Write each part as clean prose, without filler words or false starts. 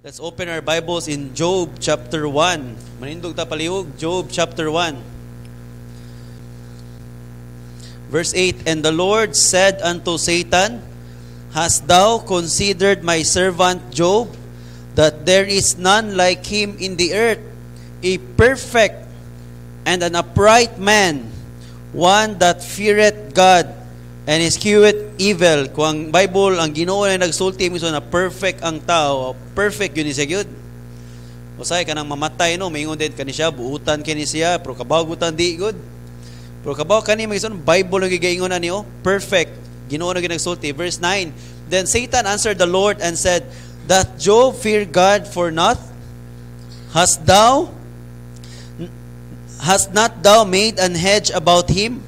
Let's open our Bibles in Job chapter 1. Manindog ta palihog, Job chapter 1. Verse 8, "And the Lord said unto Satan, Hast thou considered my servant Job, that there is none like him in the earth, a perfect and an upright man, one that feareth God and escheweth evil?" Kung ang Bible, ang Ginoo na nagsulti mismo na perfect ang tao, perfect gyud ni siya gyud. Usay kanang mamatay, no, maingon din kani siya, buutan kini siya, pero kabaw gutan di gud. Pero kabaw kani mga Bible ang gigaingon ani, oh, perfect. Ginoo na nagsulti. Verse 9, "Then Satan answered the Lord and said, Doth Job fear God for naught? Hast not thou made an hedge about him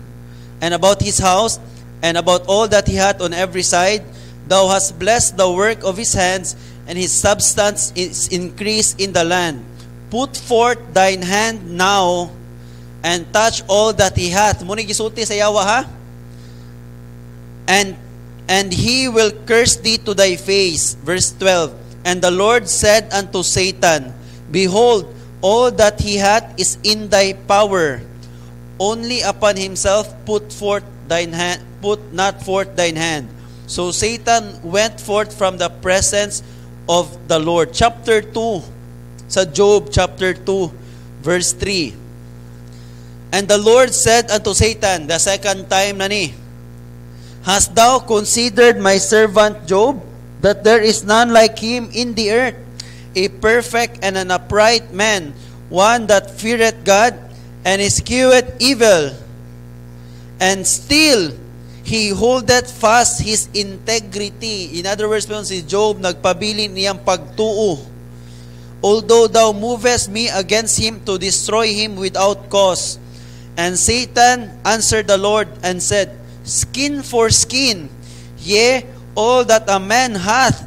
and about his house and about all that he hath on every side? Thou hast blessed the work of his hands, and his substance is increased in the land. Put forth thine hand now and touch all that he hath." Mao ni gisulti sa yawa, ha? "And he will curse thee to thy face." Verse 12. "And the Lord said unto Satan, Behold, all that he hath is in thy power. Only upon himself put forth thine hand, put not forth thine hand." So Satan went forth from the presence of the Lord. Chapter 2 sa Job chapter 2 verse 3. "And the Lord said unto Satan," the second time na ni, "Hast thou considered my servant Job, that there is none like him in the earth, a perfect and an upright man, one that feareth God and escheweth evil? And still he holdeth fast his integrity." In other words, si Job nagpabilin niyang pagtuo. "Although thou movest me against him to destroy him without cause." And Satan answered the Lord and said, "Skin for skin, yea, all that a man hath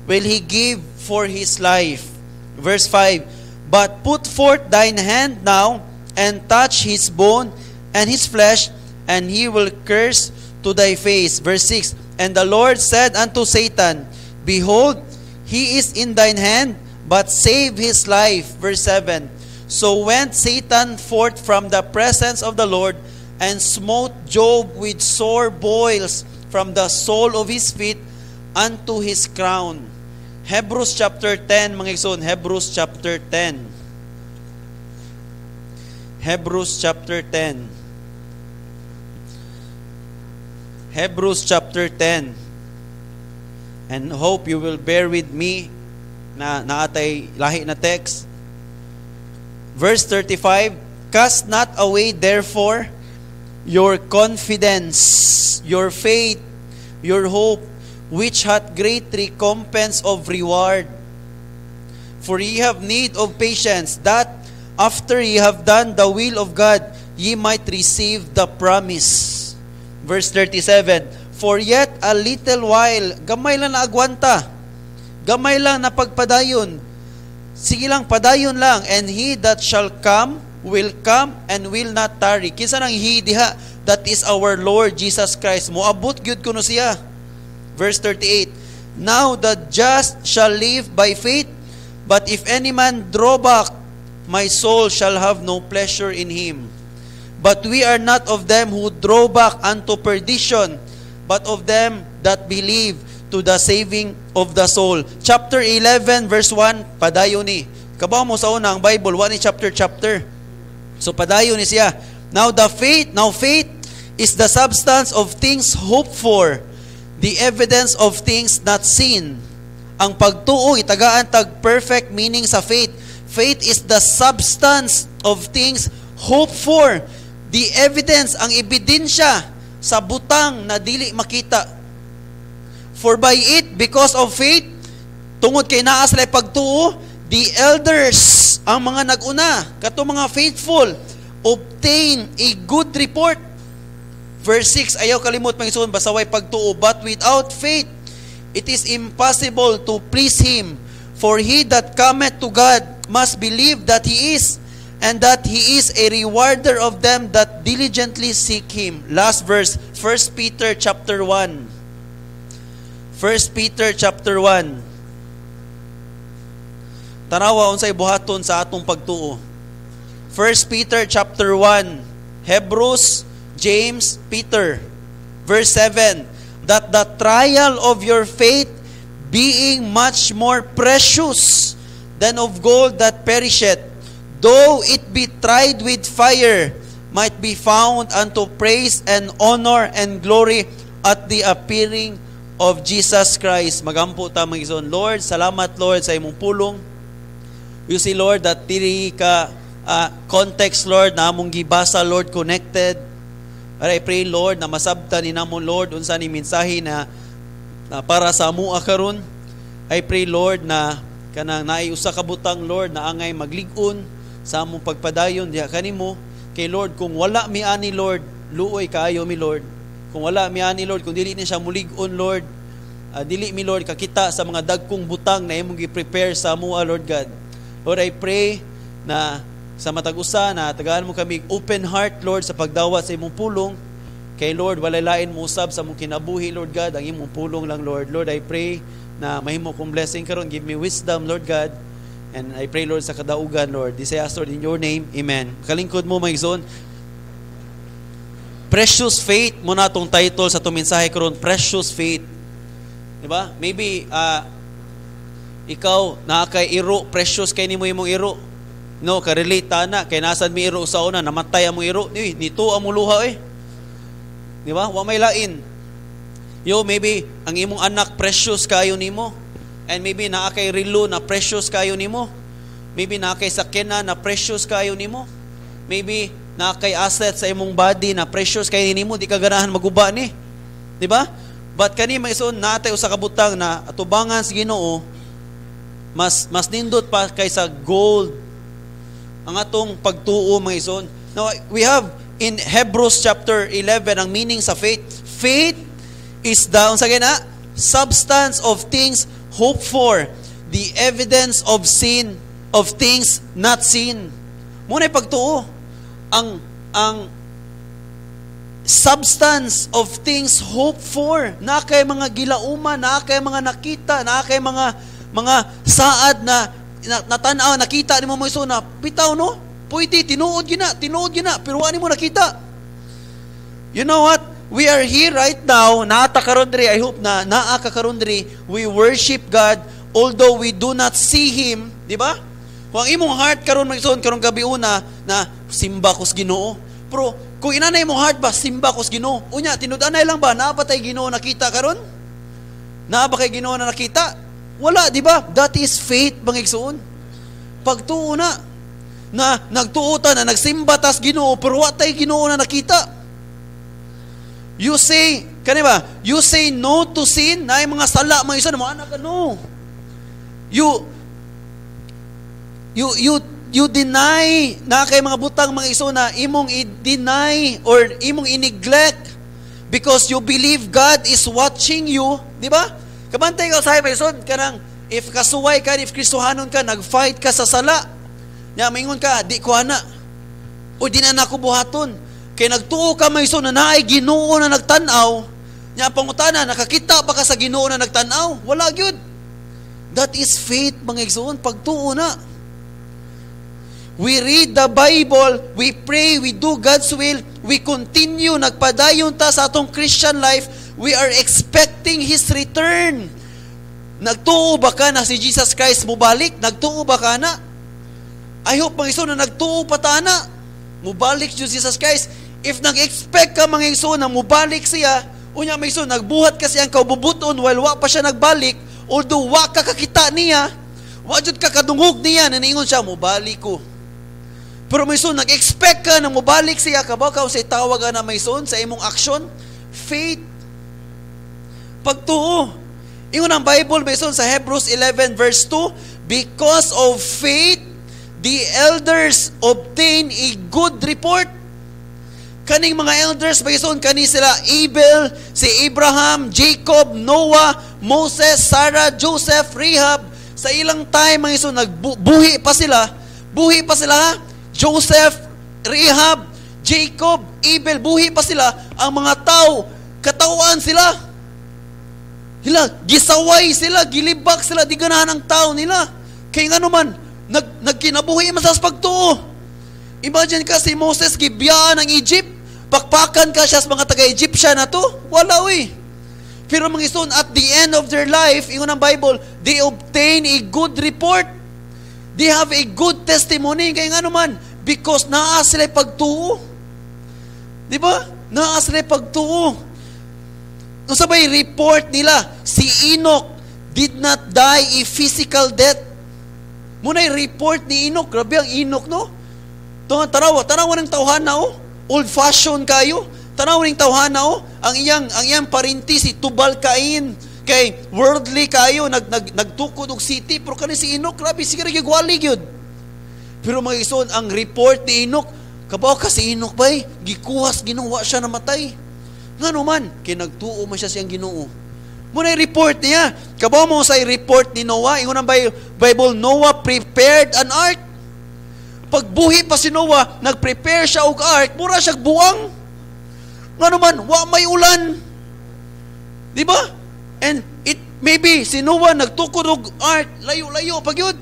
will he give for his life." Verse 5, "But put forth thine hand now and touch his bone and his flesh, and he will curse to thy face." Verse 6, "And the Lord said unto Satan, Behold, he is in thine hand, but save his life." Verse 7, "So went Satan forth from the presence of the Lord and smote Job with sore boils from the sole of his feet unto his crown." Hebrews chapter 10, mga igsoon, Hebrews chapter 10. Hebrews chapter 10. Hebrews chapter 10. And hope you will bear with me na naatay lahi na text. Verse 35, "Cast not away therefore your confidence, your faith, your hope, which hath great recompense of reward. For ye have need of patience, that after ye have done the will of God, ye might receive the promise." Verse 37, "For yet a little while," gamay lang na agwanta, gamay lang na pagpadayon, sige lang, padayon lang, "and he that shall come will come and will not tarry." Kinsa nang he diha? That is our Lord Jesus Christ. Moabot gyud kuno siya. Verse 38, "Now the just shall live by faith, but if any man draw back, my soul shall have no pleasure in him. But we are not of them who draw back unto perdition, but of them that believe to the saving of the soul." Chapter 11, verse 1, padayon ni. Kabaw mo sa una, ang Bible, wa ni chapter chapter. So padayon ni siya. Now faith is the substance of things hoped for, the evidence of things not seen. Ang pagtuo, itagaan tag perfect meaning sa faith. Faith is the substance of things hoped for. The evidence, ang ebidensya sa butang na dili makita. "For by it, because of faith," tungod kay naa sila pagtuo, "the elders," ang mga naguna, kato mga faithful, "obtain a good report." Verse 6, ayaw kalimot mga igsoon, basta way pagtuo, "But without faith, it is impossible to please Him. For he that cometh to God must believe that He is, and that He is a rewarder of them that diligently seek Him." Last verse, 1 Peter chapter 1. 1 Peter chapter 1. Tanawa unsay buhaton sa atong pagtuo. 1 Peter chapter 1, Hebrews, James, Peter, verse 7, "That the trial of your faith, being much more precious than of gold that perisheth, though it be tried with fire, might be found unto praise and honor and glory at the appearing of Jesus Christ." Magampo ta, mga igsoon. Lord, salamat, Lord, sa imong pulong. You see, Lord, that diri ka context, Lord, na among gibasa, Lord, connected. But I pray, Lord, na masabtan ni namo, Lord, unsa ni mensahe na para sa amoa karon. I pray, Lord, na kanang naay usa ka butang, Lord, na angay maglig-on sa among pagpadayon diha kanimo. Kay Lord, kung wala mi ani, Lord, luoy kaayo mi, Lord. Kung wala mi ani, Lord, kung dili ni siya mulig-on, Lord, dili mi, Lord, kakita sa mga dagkong butang na imong gi-prepare sa amoa, Lord God. Lord, I pray na sa matag usa na tagaan mo kami open heart, Lord, sa pagdawat sa imong pulong. Kay Lord, walay lain mo usab sa among kinabuhi, Lord God, ang imong pulong lang, Lord. Lord, I pray na mahimo kong blessing karon. Give me wisdom, Lord God. And I pray, Lord, sa kadaugan, Lord. This I ask, Lord, in your name. Amen. Kalingkod mo, mga igsoon. Precious Faith mao na atong title sa atong mensahe karon, Precious Faith. Di ba? Maybe ikaw naa kay iro, precious kay nimo imong iro. No, ka-relate ta na kay nasan mi iro sa una, namatay among iro, ni nito ang luha eh. Di ba? Wa may lain. Yo, maybe ang imong anak, precious kayo nimo. And maybe naa kay relo na precious kayo nimo. Maybe naa kay sakyanan na precious kayo nimo. Maybe naa kay asset sa imong body na precious kay nimo, di ka ganahan maguba ni. Di ba? But kani, mga igsoon, naa tay usa ka butang na atubangan sa Ginoo, mas mas nindot pa kaysa gold ang atong pagtuo, mga igsoon. Now, we have in Hebrews chapter 11 ang meaning sa faith. Faith is the, unsa na, substance of things hoped for, the evidence of things not seen. Mao na pagtuo. Ang substance of things hoped for. Naa kay mga gilauman, naa kay mga nakita, naa kay mga saad na natanaw, nakita nimo mo na bitaw no? Pwede, tinuod gina, tinuod gina, pero wa nimo nakita. You know what? We are here right now, naa ta karon diri, I hope na naa ka karon diri, we worship God although we do not see Him, di ba? Kung ang imong heart karon, mga igsoon, karong gabi una na simba ko sa Ginoo. Pero kung inanay imong heart ba, simba ko sa Ginoo. Unya, tinud-anay lang ba, naa ba tay Ginoo nakita karon? Naa ba kay Ginoo na nakita? Wala, di ba? That is faith, mga igsoon. Pagtuo na na nagtuo ta na nagsimba tas Ginoo pero wa tay Ginoo na nakita. You say, kani ba? You say no to sin, na mga sala, mga isa, mo anak ka, no. You deny na kay mga butang, mga igsoon, na imong i-deny or imong i-neglect because you believe God is watching you, di ba? Kabantay ka sa igsoon, kanang if kasuway ka, if Kristohanon ka, nag-fight ka sa sala. Nya maingon ka, "Di ko ana. O di na nako buhaton." Kay nagtuo ka, mga igsoon, na naay Ginoo na nagtan-aw. Nya pangutana, nakakita ba ka sa Ginoo na nagtan-aw? Wala gyud. That is faith, mga igsoon, pagtuo na. We read the Bible, we pray, we do God's will, we continue, nagpadayon ta sa atong Christian life, we are expecting His return. Nagtuo ba ka na si Jesus Christ mubalik? Nagtuo ba ka na? I hope, mga igsoon, na nagtuo pa ta na. Mubalik si Jesus Christ. If nag-expect ka, mga igsoon, na mubalik siya, unya, mga igsoon, nagbuhat kasi ang kaububuton while wa pa siya nagbalik, although wa ka kakita niya, wa jud ka kadungog niya, na niingon siya, "Mubalik ko." Pero, mga igsoon, nag-expect ka na mubalik siya, kabaw ka sa tawag na, mga igsoon, sa imong action, faith. Pagtuo. Ingon ang Bible, mga igsoon, sa Hebrews 11 verse 2, "Because of faith, the elders obtain a good report." Kaning mga elders, mga igsoon, kani sila Abel, si Abraham, Jacob, Noah, Moses, Sarah, Joseph, Rahab. Sa ilang time, mga igsoon, nagbuhi pa sila. Buhi pa sila, ha? Joseph, Rahab, Jacob, Abel, buhi pa sila. Ang mga tao, katawhan sila. Hila, gisaway sila, gilibak sila, di ganahan ang tao nila. Kay ngano man, nagkinabuhi man sa pagtuo. Imagine ka si Moses gibiyaan ang Egypt. Pakpakan ka siya sa mga taga-Egyptian na to. Wala uy. Pero, mga igsoon, at the end of their life, ingon ang Bible, they obtain a good report. They have a good testimony. Kay ngano man, because naa sila pagtuo. Di ba? Naa sila pagtuo. Unsa bay report nila? Si Enoch did not die a physical death. Mao na report ni Enoch. Grabe ang Enoch, no? Ito nga, tanawa. Tanawa ng tawhana, oh. Old fashion kayo. Tanawa ng tawhana, oh. Ang iyang parinti, si Tubal Cain. Kay worldly kayo, nagtukod og city. Pero kani si Enoch, grabe, sige gwali gyud. Pero, mga igsoon, ang report ni Enoch, kabaw ka si Enoch bay, gikuhas Ginoo, siya namatay. Ngano man, kay nagtuo man siya siyang Ginoo. Mao na report niya. Kabaw mo sa report ni Noah, ingon ang Bible, Noah prepared an ark. Pagbuhi pa si Noah, nag-prepare siya og ark, mura siya buang. Ngano man, wa may ulan. Di ba? And it maybe si Noah nagtukod og ark, layo-layo pag yun.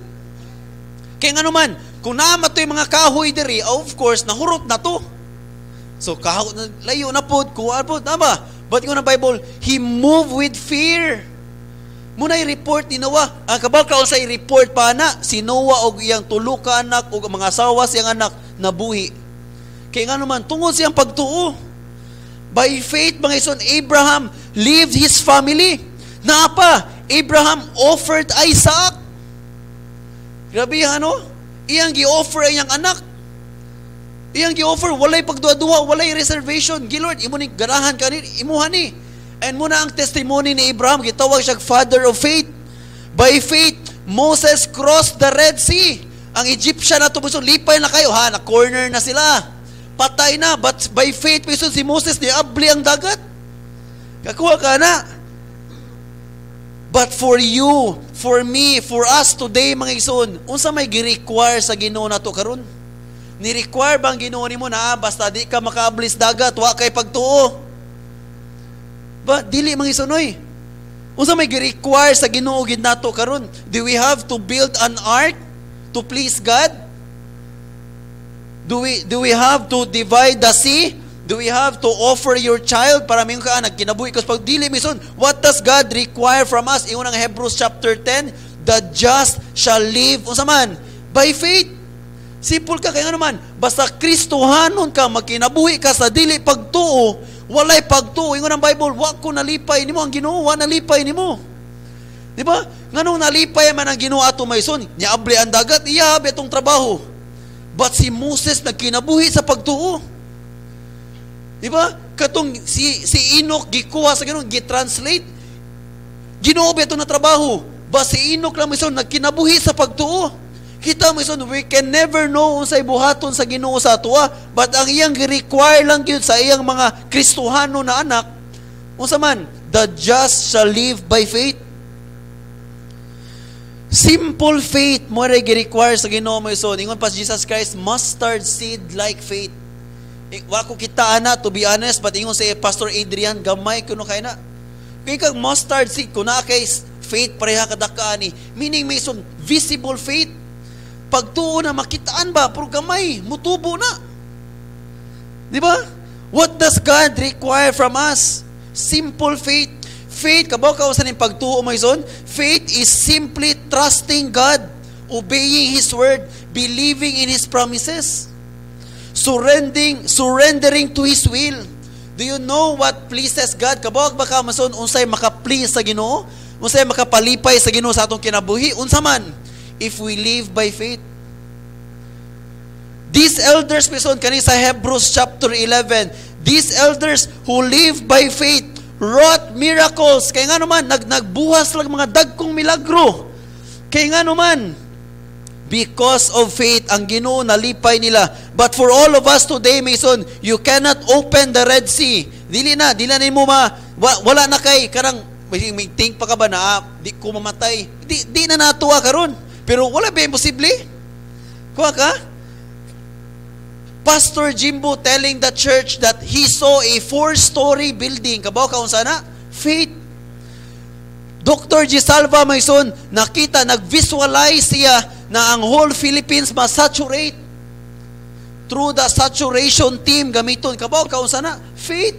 Kay ngano man, kung naa to'y mga kahoy diri, of course, nahurot na to. So kahoy layo na pod, kuha pod, tama. But ingon ang Bible, he moved with fear. Mao na report ni Noah. Ang kabaw ka sa report pa na si Noah og iyang tulo ka anak og mga asawa siyang anak nabuhi. Kay ngano man, tungod siyang pagtuo. By faith, mga igsoon, Abraham lived his family. Naa pa, Abraham offered Isaac. Grabe ano? Iyang gi-offer ang iyang anak. Iyang gi-offer, walay pagduha-duha, walay reservation. Gi Lord, imo ni ganahan ka ni, imuha ni. And mao na ang testimony ni Abraham, gitawag siya father of faith. By faith, Moses crossed the Red Sea. Ang Egyptian na to, lipay na kayo, ha, na corner na sila. Patay na, but by faith, mga igsoon, si Moses, niabli ang dagat. Kakuha ka na. But for you, for me, for us today, mga igsoon, unsa may gi-require sa Ginoo nato karon? Ni-require bang Ginoo nimo na, ah, basta di ka makaablis dagat, wa kay pagtuo? Ba dili, mga igsoon oy. Unsa may gi-require sa Ginoo gid nato karon? Do we have to build an ark to please God? Do we have to divide the sea? Do we have to offer your child para mingon ka, ah, nagkinabuhi ka sa pag dili mison? What does God require from us? Ingon ang Hebrews chapter 10, the just shall live unsa man? By faith. Simple ka kay ano man, basta Kristohanon ka, magkinabuhi ka sa dili pagtuo, walay pagtuo. Ingon ang Bible, wa ko nalipay nimo ang Ginoo, wa nalipay nimo. Di ba? Nganong nalipay man ang Ginoo ato mayson, niabli ang dagat, iya atong trabaho. But si Moses nagkinabuhi sa pagtuo. Di ba? Katong si Enoch gikuha sa Ginoo, gi-translate. Ginoo ba na trabaho? Ba si Enoch lang mayson nagkinabuhi sa pagtuo. Kita mo ison, we can never know unsay buhaton sa Ginoo sa atoa, but ang iyang gi-require lang gyud sa iyang mga Kristohano na anak, unsa man, the just shall live by faith. Simple faith mao ray gi-require sa Ginoo mo ison. Ingon pa si Jesus Christ, mustard seed like faith. Eh, wa ko kita ana, to be honest, but ingon si Pastor Adrian, gamay kuno kay na. Kay kag mustard seed kun naa kay faith pareha kadaka ani, meaning may son visible faith. Pagtuo na makitaan ba, pero gamay, mutubo na. Di ba? What does God require from us? Simple faith. Faith, kabaw ka sa ning pagtuo mo ison? Faith is simply trusting God, obeying His word, believing in His promises, surrendering to His will. Do you know what pleases God? Kabaw ba ka mason unsay maka-please sa Ginoo? Unsay makapalipay sa Ginoo sa atong kinabuhi? Unsa man? If we live by faith. These elders, Mason, kani sa Hebrews chapter 11, these elders who live by faith wrought miracles. Kay ngano man, nagbuhas lang mga dagkong milagro. Kay ngano man, because of faith, ang Ginoo nalipay nila. But for all of us today, Mason, you cannot open the Red Sea. Dili na nimo wala na kay karang may think pa ka ba na, ah, di ko mamatay. Di na natuwa karon. Pero wala ba imposible? Kuha ka? Pastor Jimbo telling the church that he saw a four-story building. Kabaw ka unsa na? Faith. Dr. G. Salva Maison, nakita, nag-visualize siya na ang whole Philippines ma-saturate through the saturation team gamiton. Kabaw ka unsa na? Faith.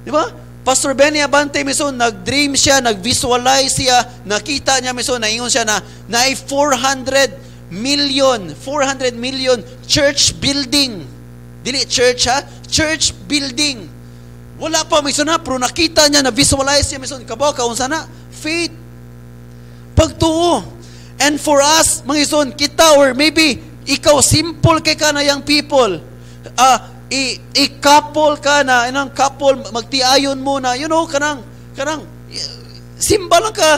Di ba? Pastor Benny Abante mison, nag-dream siya, nag-visualize siya, nakita niya mison, naingon siya na naay 400 million, 400 million church building. Dili church ha, church building. Wala pa mison ha, pero nakita niya, na-visualize niya mison, kabaw ka unsa na? Faith. Pagtuo. And for us, mga ison, kita or maybe ikaw, simple kay ka na young people. I-couple ka na, inang couple, magtiayon mo na, kanang, simba lang ka.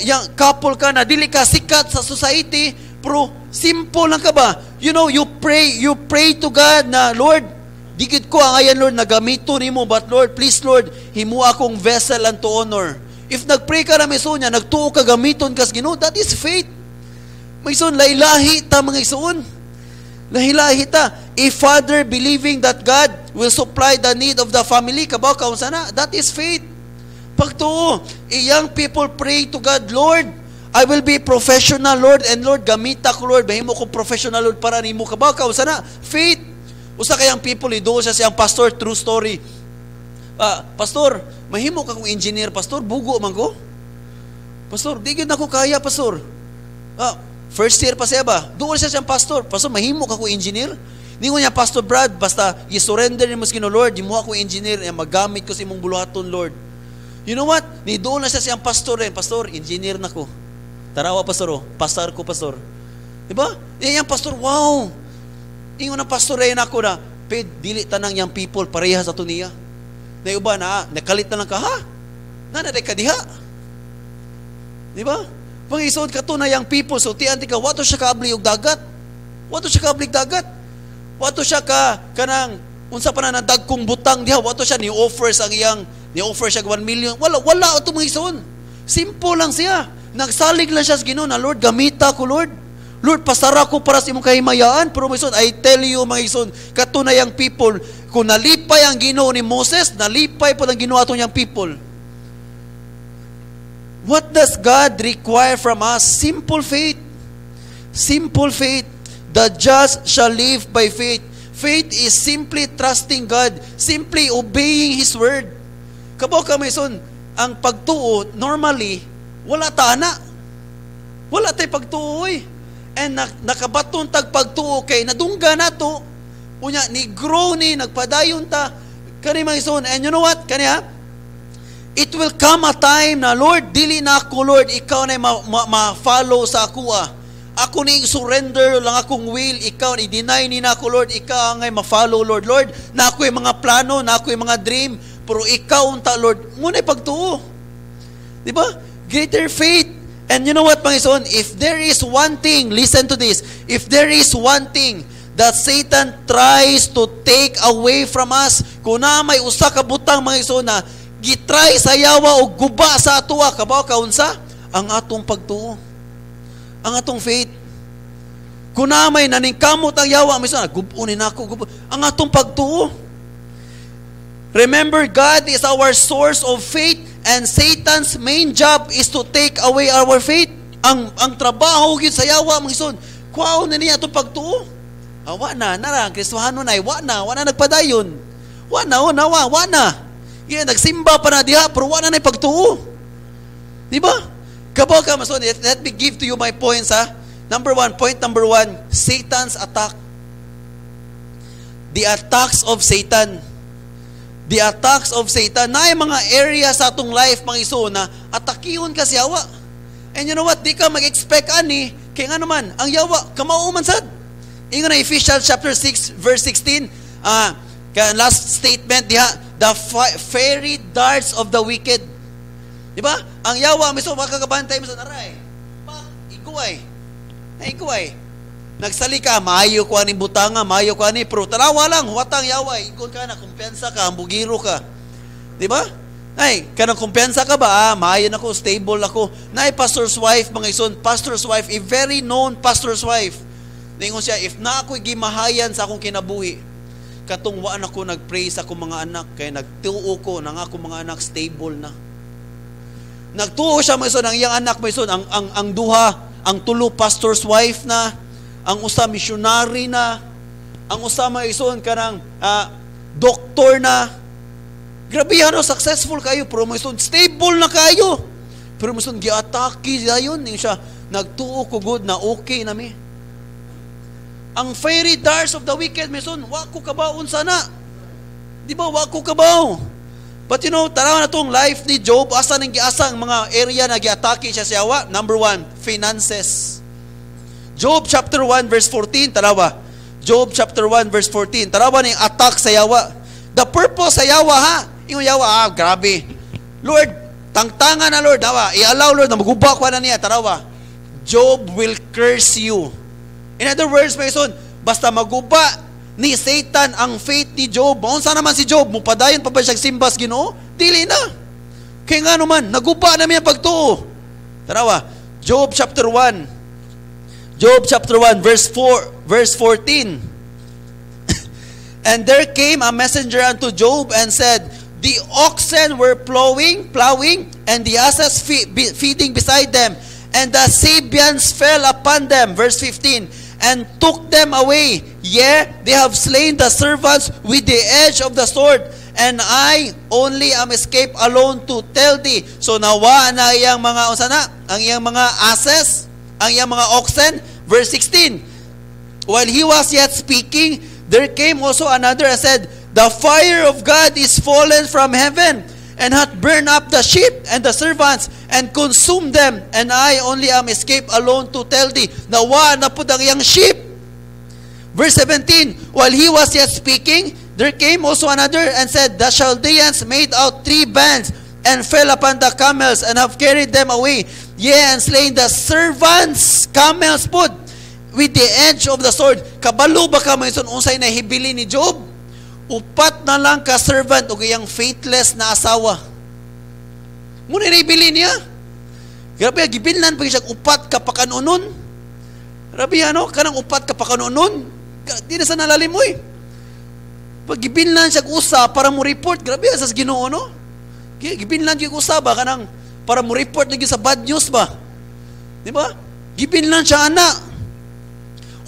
Young couple ka na, dili ka sikat sa society, pero simple lang ka ba? You pray to God na, "Lord, di gyud ko angayan, Lord, na gamito nimo, but Lord, please, Lord, himo akong vessel unto honor." If nagpray ka na miso niya, nagtuo ka gamiton kas Ginoo, that is faith. Mga ison, lahilahi ta, mga isuon. Lahilahi ta. A father believing that God will supply the need of the family, kabaw ka unsa na, that is faith. Pagtuo, a young people pray to God, "Lord, I will be professional, Lord, and Lord, gamita ko, Lord, mahimo ko professional, Lord, para nimo," kabaw ka unsa na, faith. Usa kayang people, iduo siya siyang pastor, true story. "Pastor, mahimo ka kong engineer, pastor, bugo man ko. Pastor, di gyud nako kaya, pastor." First year pa siya ba? Duol siya siyang pastor. "Pastor, mahimo ka kong engineer?" Ningon niya, "Pastor Brad, basta i-surrender nimo sa Ginoo, Lord, himo ako engineer, eh, magamit ko sa imong buluhaton, Lord." You know what? Ni doon na siya siyang pastor rin. "Pastor, engineer na ko. Tarawa, pastor, oh. Pasar ko, pastor." Diba? Eh, yung pastor, wow. Ingon ng pastor rin ako na, "Ped, dili tanang yung people, pareha sa to niya. Na iba na, nakalit na lang ka, ha? Na, na, ka diha." Di ba? Pag-isuod ka to na yung people, so tiyan ka, wato siya kaabli og dagat. Wato siya kaabli og dagat. Wato siya ka, kanang, unsa pa na dagkong butang diha, wato siya ni offers ang iyang, ni offer siya 1 million. Wala, wala ito, mga isuon. Simple lang siya. Nagsalig lang siya sa Ginoo na, "Lord, gamita ko, Lord. Lord, pasara ko para sa imong kahimayaan." Pero mga ison, I tell you, mga ison, katunayang people, kung nalipay ang Ginoo ni Moses, nalipay po ang Ginoo atong young people. What does God require from us? Simple faith. Simple faith. The just shall live by faith. Faith is simply trusting God, simply obeying His word. Kabaw ka, son, ang pagtuo, normally, wala ta na. Wala tay pagtuo eh. And nakabaton tag pagtuo kay nadungga nato. Unya, ni grow ni, nagpadayon ta. Kani, mga ison, and you know what? Kani ha? It will come a time na, "Lord, dili na ako, Lord, ikaw na ma-follow sa ako ah. Ako ni surrender lang akong will, ikaw, i-deny ni na ako, Lord, ikaw ang ngay ma-follow, Lord. Lord, na ako yung mga plano, na ako yung mga dream, pero ikaw unta, Lord." Muna pagtuo. Di ba? Greater faith. And you know what, Panginoon? If there is one thing, listen to this, if there is one thing that Satan tries to take away from us, kung na may usa ka butang, mga ison, na gitry sa yawa o guba sa atoa, kabaw kaunsa? Ang atong pagtuo. Ang atong faith. Kung na may naningkamot ang yawa, may sana, gubunin ako, gubo. Ang atong pagtuo. Remember, God is our source of faith and Satan's main job is to take away our faith. Ang trabaho gyud sa yawa, mga ison, kuhaon na niya atong pagtuo. Ah, wa na, nara, ang Kristohano na, wa na nagpadayon. Wa na, wa na, wa, wa na. Yeah, nagsimba pa na diha, pero wa na na pagtuo. Di ba? Kabaw ka, mason, let me give to you my points, ha. Number one, point number one, Satan's attack. The attacks of Satan. The attacks of Satan. Na mga area sa atong life, mga iso, na atakihon ka si yawa. And you know what? Di ka mag-expect ani, kay nga naman, ang yawa, kamao man sad. Ingon na Ephesians chapter 6, verse 16, kaya last statement diha, the fiery darts of the wicked. Di ba? Ang yawa, miso, makakabantay, miso, naray. Pa, iguay. Iguay. Nagsali ka, maayo ko aning butanga, maayo ko ani, pero tanawa lang, huwatang yawa, ingon ka na, kumpiyansa ka, ambugiro ka. Di ba? Ay, kanang kumpiyansa ka ba? Ah, maayo na ko, stable ako. Nay, pastor's wife, mga ison, pastor's wife, a very known pastor's wife. Ningon siya, "If na ako'y gimahayan sa akong kinabuhi, katong waan ako nagpray sa akong mga anak, kay nagtuo ko na nga akong mga anak stable na." Nagtuo siya, mga igsoon, ang iyang anak, mga igsoon, ang duha, ang tulo pastor's wife na, ang usa missionary na, ang usa, mga igsoon, kanang doktor na. Grabe ano, successful kayo, pero, mga igsoon, stable na kayo. Pero, mga igsoon, giatake dayon ning siya, nagtuo ko gud na okay na mi. Ang fiery darts of the wicked, mga igsoon, wa ko kabaw unsa na. Di ba, wa ko kabaw. But tanaw na tong life ni Job, asa nang giasa ang mga area na giatake siya sa yawa? Number one, finances. Job chapter 1 verse 14, tanawa. Job chapter 1 verse 14, tanawa ni attack sa yawa. The purpose sa yawa ha, yung yawa, ah, grabe. Lord, tangtanga na Lord, hawa. I-allow Lord na maguba ko na niya, tanawa. Job will curse you. In other words, mga igsoon, basta maguba ni Satan ang faith ni Job, maunsa naman si Job? Mupadayon pa ba siya simbas Ginoo? Dili na. Kaya nga naman, naguba na ang pagtuo. Tanawa, Job chapter 1. Job chapter 1 verse 4, verse 14. "And there came a messenger unto Job and said, The oxen were plowing, and the asses feeding beside them, and the Sabeans fell upon them." Verse 15, "And took them away. Yea, they have slain the servants with the edge of the sword, and I only am escaped alone to tell thee." So nawa na iyang mga unsa na, ang iyang mga asses, ang iyang mga oxen. Verse 16. "While he was yet speaking, there came also another and said, The fire of God is fallen from heaven, and hath burned up the sheep and the servants, and consumed them, and I only am escaped alone to tell thee." Nawa na pud ang iyang sheep. Verse 17, "While he was yet speaking, there came also another and said, The Chaldeans made out three bands and fell upon the camels and have carried them away. Yea, and slain the servants' camels pud with the edge of the sword." Kabalo ba ka, mga igsoon, unsay nahibili ni Job? Upat na lang ka servant ug iyang faithless na asawa. Mao na nahibili niya. Grabe, gibilnan pa siya upat ka pakanunon. Grabe ano, kanang upat ka pakanunon. Di na sa nalalim mo eh. Pag gibilnan siya usa para mo report, grabe sa Ginoo, no? Gibilnan siya usa ba kanang para mo report lagi sa bad news ba? Di ba? Gibilnan siya ana.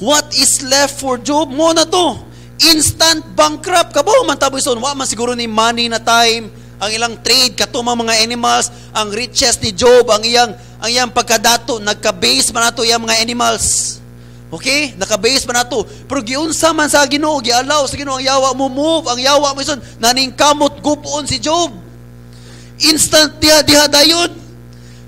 What is left for Job? Mao na to. Instant bankrupt ka ba? Man tabo ison, wa man siguro ni money na time, ang ilang trade kato mga animals, ang riches ni Job, ang iyang pagkadato nagka-base man nato iyang mga animals. Okay? Naka-base man nato. Pero giunsa man sa Ginoo, gialaw sa Ginoo ang yawa mo move, ang yawa mo ison naningkamot gub-on si Job. Instant diha diha dayon.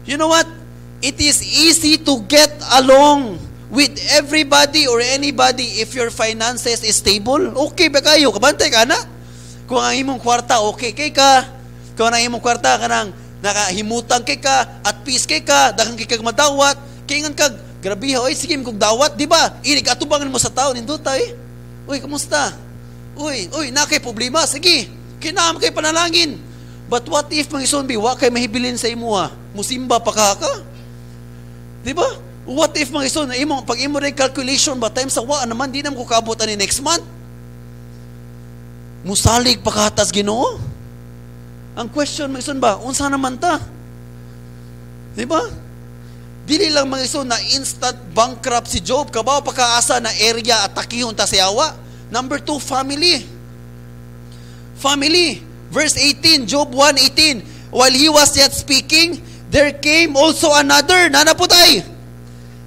You know what? It is easy to get along with everybody or anybody if your finances is stable. Okay ba kayo? Kabantay ka na? Kung ang imong kwarta okay kay ka, kung ang imong kwarta kanang nakahimutang kay ka, at peace kay ka, daghan kay kag madawat, kay ingon kag grabe oy, sige kog dawat, di ba? Inig atubangan mo sa tao nindota eh. Uy, kumusta? Uy, uy, na kay problema, sige. Kinahanglan kay panalangin. But what if, mga igsoon, wa kay mahibilin sa imuha? Musimba pa ka ka? Di ba? What if, mga igsoon, imo pag imo rin calculation ba time sa wa naman di na mo kabot ani next month? Musalig pa katas Ginoo? Ang question, mga igsoon ba, unsa naman ta? Di ba? Dili lang, mga igsoon, na instant bankrupt si Job, kabaw pa kaasa na area atakihon ta sa yawa. Number two, family. Family. Verse 18, Job 1:18. "While he was yet speaking, there came also another," nanaputay,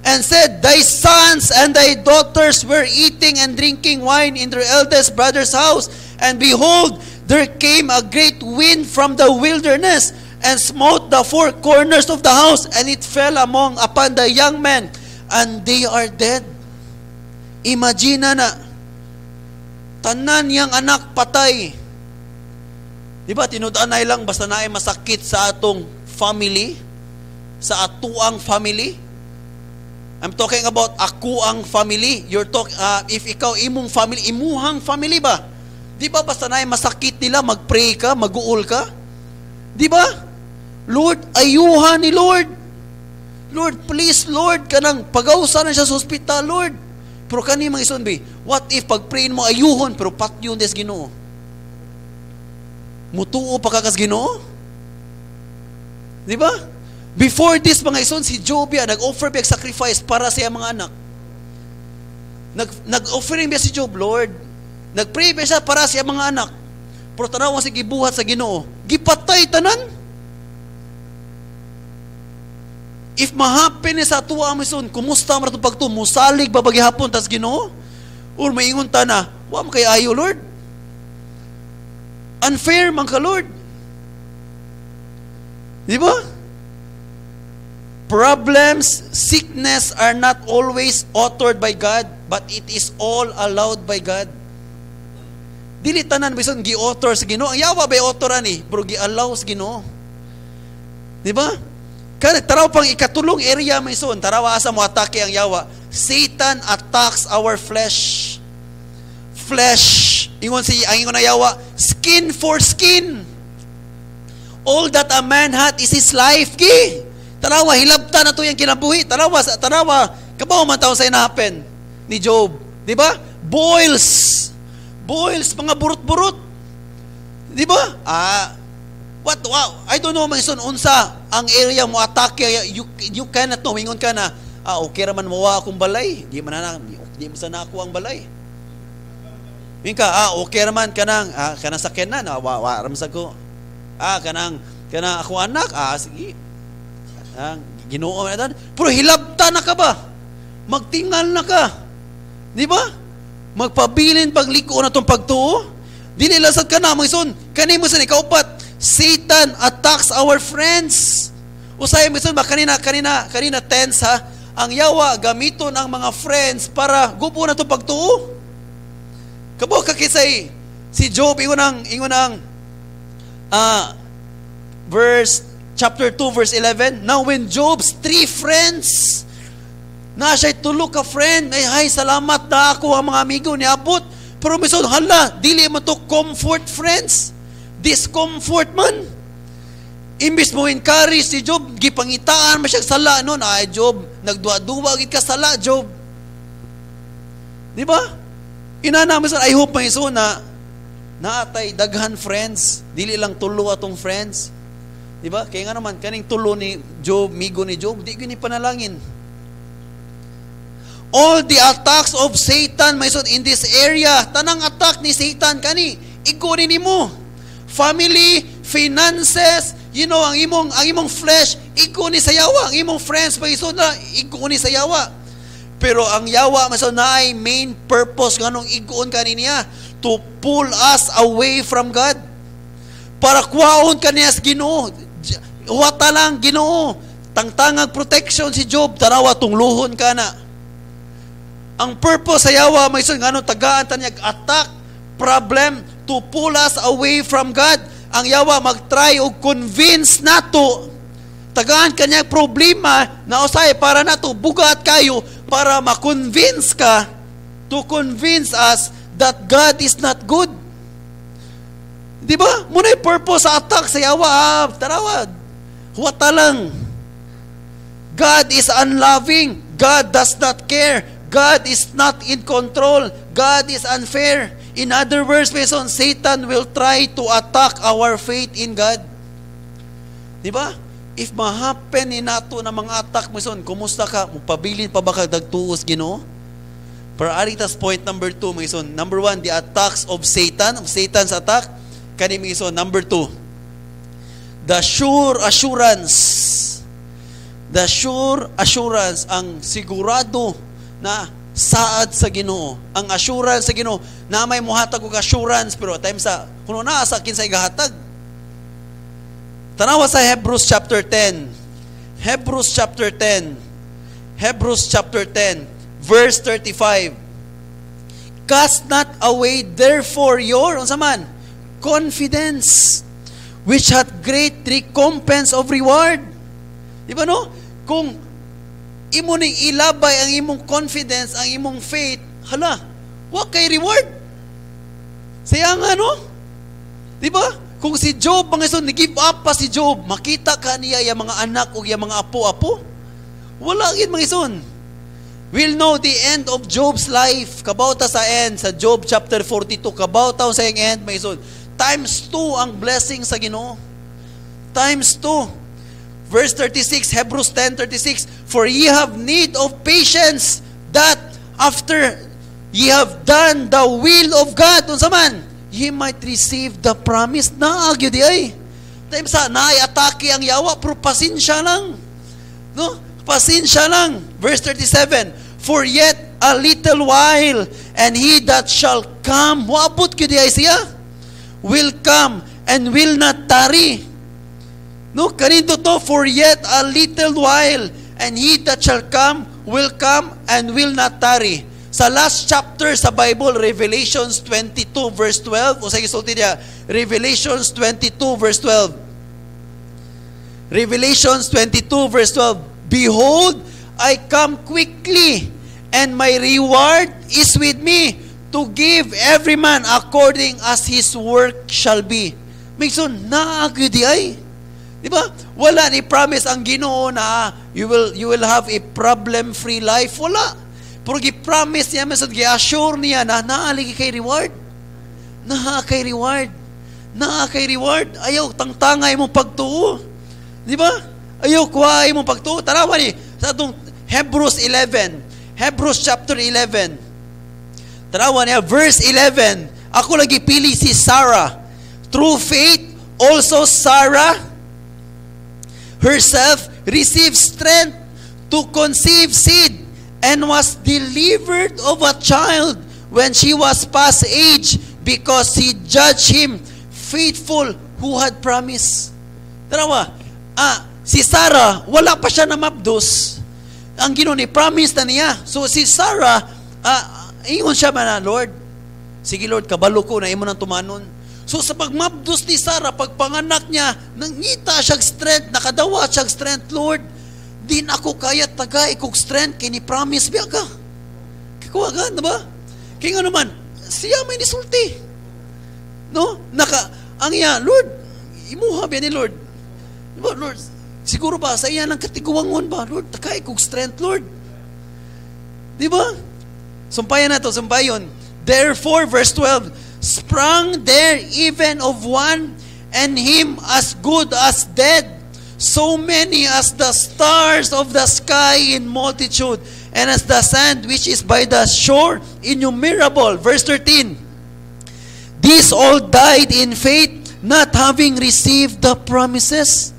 "and said, Thy sons and thy daughters were eating and drinking wine in their eldest brother's house. And behold, there came a great wind from the wilderness and smote the four corners of the house, and it fell among upon the young men, and they are dead." Imagine na, tanan niyang anak patay. Di ba, tinud-anay lang, basta naay masakit sa atong family, sa atuang family. I'm talking about ako ang family. You're talk if ikaw imong family, imuhang family ba? Di ba basta naay masakit nila, mag-pray ka, mag-uol ka? Di ba? Lord, ayuhan ni Lord. Lord, please, Lord, kanang pagawsa na siya sa ospital, Lord. Pero kani, mga igsoon, what if pag-pray mo ayuhon, pero patyon des Ginoo? Mutuo pa ka kas Ginoo? Di ba? Before this, mga igsoon, si Job ya, nag-offer biya sacrifice para sa iyang mga anak. Nag-offering biya si Job, "Lord." Nag-pray biya siya para sa iyang mga anak. Pero tanawa si gibuhat sa Ginoo. Gipatay tanan. If ma-happen ni sa atuwa mga igsoon, kumusta man itong pagtuo? Musalig ba gihapon tas Ginoo? Or maingon ta na, "Wa man kay ayo, Lord. Unfair man ka, Lord." Di ba? Problems, sickness are not always authored by God, but it is all allowed by God. Dili tanan bisan gi-author sa Ginoo. Ang yawa ba author ani, pero gi-allow sa Ginoo. Di ba? Kaya taraw pang ikatulong area, mga igsoon, taraw asa mo atake ang yawa. Satan attacks our flesh. Flesh. Ingon si ang ingon na yawa, "Skin for skin. All that a man hath is his life." Gi. Tanawa, hilabta na to yung kinabuhi. Tanawa, tanawa, kabaw man taon sa happen ni Job. Di ba? Boils. Boils, mga burot-burot. Di ba? Ah, what, wow, I don't know, mga igsoon, unsa ang area mo atake, you cannot know. Ingon ka na, "Ah, okay raman mo akong balay. Di man na, di mo sa na ako ang balay." Ingon ka, "Ah, okay raman kanang sakyanan, ah, wa, wa, ramsa ko. Ah, kanang ako anak, ah, sige. Ah, Ginoo man dan." Pero hilabta na ka ba? Magtingal na ka. Di ba? Magpabilin pagliko na tong pagtuo. Dili lang sad ka na, mga igsoon. Kani mo sa ikaupat, Satan attacks our friends. Usay, mga igsoon, ba kanina tense ha. Ang yawa gamiton ang mga friends para gubo na tong pagtuo. Kabaw ka kisay si Job, ingon ang verse chapter 2 verse 11. Now when Job's three friends na siya'y tulo ka friend, ay hay salamat na ako ang mga amigo niabot. Pero mison, hala, dili man to comfort friends. Discomfort man. Imbis mo encourage si Job, gipangitaan man siya sala noon. "Ay Job, nagduwa-duwa gid ka sala, Job." Di ba? Inana mo, I hope, mga igsoon, na naatay daghan friends, dili lang tulo atong friends. Di ba? Kaya nga naman kaning tulo ni Job, migo ni Job, di gyud ni panalangin. All the attacks of Satan, mga igsoon, in this area, tanang attack ni Satan kani, igo ni nimo. Family, finances, ang imong flesh, igo ni sa yawa, ang imong friends, mga igsoon, na igo ni sa yawa. Pero ang yawa, mga igsoon, naay main purpose nganong igoon kani niya, to pull us away from God. Para kuwaon ka niya sa Ginoo. Huwata lang Ginoo. Tangtangag protection si Job, tanawa tungluhon ka na. Ang purpose sa yawa, mga igsoon, nganong tagaan ta niya attack, problem, to pull us away from God. Ang yawa mag-try og convince nato, tagaan kanya problema na usay para nato bugat kayo para ma-convince ka, to convince us that God is not good. Di ba? Muna yung purpose sa attack sa yawa. Ah, tarawa. Huwata lang. God is unloving. God does not care. God is not in control. God is unfair. In other words, Mason, Satan will try to attack our faith in God. Di ba? If ma-happen ni nato na mga attack, Mason, kumusta ka? Mupabilin pa ba ka dagtuos Ginoo? Pero aritas point number 2, mga igsoon. Number 1, the attacks of Satan, of Satan's attack. Kani, mga igsoon, number 2, the sure assurance. The sure assurance, ang sigurado na saad sa Ginoo. Ang assurance sa Ginoo, na may muhatag og assurance, pero time sa kuno naa sa kinsay gahatag. Tanawa sa Hebrews chapter 10. Hebrews chapter 10. Hebrews chapter 10, verse 35. "Cast not away therefore your," unsa man, "confidence, which hath great recompense of reward." Di ba, no? Kung imo ning ilabay ang imong confidence, ang imong faith, hala, wa kay reward. Siya nga, no? Di ba? Kung si Job, mga igsoon, ni-give up pa si Job, makita ka niya yung mga anak o yung mga apo-apo. Wala gid, mga igsoon. We'll know the end of Job's life. Kabaw ta sa end, sa Job chapter 42, kabaw ta sa end, mga igsoon. Times 2 ang blessing sa Ginoo. Times 2. Verse 36, Hebrews 10:36, "For ye have need of patience, that after ye have done the will of God," unsa man, "ye might receive the promise." Naa gyud diay. Time sa naay atake ang yawa, pero pasensya lang. No? Pasensya lang. Verse 37, "For yet a little while, and he that shall come," moabot gyud diay siya, "will come and will not tarry." No, kanito to, "For yet a little while, and he that shall come will come and will not tarry." Sa last chapter sa Bible, Revelations 22 verse 12, unsay gisulti niya? Revelations 22 verse 12. Revelations 22 verse 12, "Behold, I come quickly, and my reward is with me to give every man according as his work shall be." Mga igsoon, naa gyud diay. Di ba? Wala ni promise ang Ginoo na you will have a problem-free life. Wala. Pero gi-promise niya, masad gi-assure niya na naa lagi kay reward. Naa kay reward. Naa kay reward. Ayaw tangtangay imong pagtuo. Di ba? Ayaw kuha imong pagtuo. Tanawa ni sa atong Hebrews 11. Hebrews chapter 11. Tanawa niya, verse 11. Ako lagi pili si Sarah. "Through faith, also Sarah herself received strength to conceive seed and was delivered of a child when she was past age, because he judged him faithful who had promised." Tanawa, si Sarah, wala pa siya namabdos. Ang Ginoo ni promise na niya. So si Sarah, ingon siya man na, "Lord, sige Lord, kabalo ko na imo nang tumanon." So sa pagmabdos ni Sarah, pagpanganak niya, nangita siya strength, nakadawa siya strength, "Lord, di na ako kaya tagay kog strength, kini promise biya ka." Kikuha ka, di ba? Kaya nga naman, siya may nisulti. No? Naka, ang iya, "Lord, imuha biya ni Lord. Di ba, Lord, siguro ba, sa iya ng katiguangon ba, Lord, takay kog strength, Lord." Di ba? Sumpayan na to, sumpayon. "Therefore," verse 12, "sprang there even of one, and him as good as dead, so many as the stars of the sky in multitude, and as the sand which is by the shore innumerable." Verse 13, "These all died in faith, not having received the promises."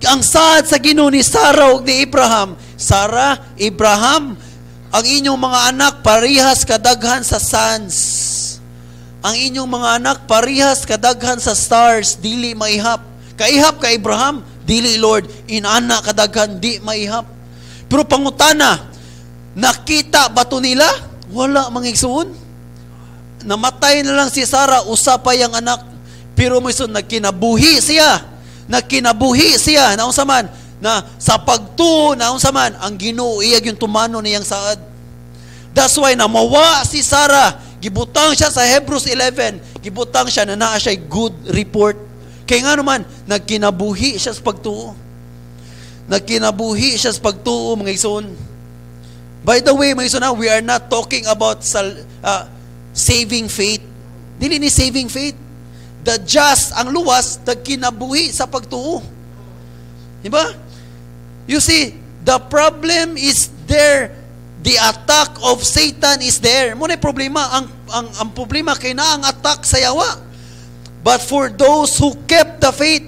Ang saad sa Ginoo ni Sarah ug ni Abraham, "Sarah, Abraham, ang inyong mga anak parihas kadaghan sa sands. Ang inyong mga anak parihas kadaghan sa stars, dili maihap." "Kaihap ka, Abraham?" "Dili, Lord, inana kadaghan, di maihap." Pero pangutana, nakita ba to nila? Wala, mga igsoon. Namatay na lang si Sarah, usa pa yang anak. Pero mga igsoon, nagkinabuhi siya. Nagkinabuhi siya. Naunsa man, na sa pagtuo, naunsa man, ang Ginoo iya yung tumano niyang saad. That's why namawa si Sarah. Gibutang siya sa Hebrews 11. Gibutang siya na naa siya good report. Kaya nga naman, nagkinabuhi siya sa pagtuo. Nagkinabuhi siya sa pagtuo, mga igsoon. By the way, mga igsoon, we are not talking about saving faith. Dili ni saving faith. The just, ang luwas, nagkinabuhi sa pagtuo. Di ba? You see, the problem is there. The attack of Satan is there. Mao na problema. Ang problema kay na ang attack sa yawa. But for those who kept the faith,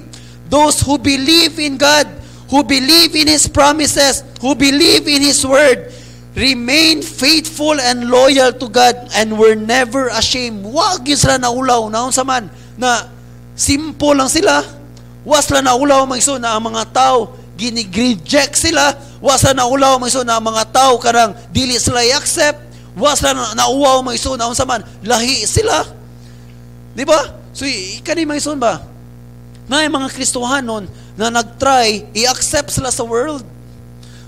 those who believe in God, who believe in His promises, who believe in His word, remain faithful and loyal to God and were never ashamed. Wa gyud sila naulaw. Naunsa man na simple lang sila. Wa sila naulaw, mga igsoon, na ang mga tao gini-reject sila. Wa sila naulaw, mga igsoon, na ang mga tao karang dili sila i-accept. Wa sila nauwaw, mga igsoon, na unsa man lahi sila. Di ba? So kani, mga igsoon ba? Na mga Kristohanon na nag-try i-accept sila sa world.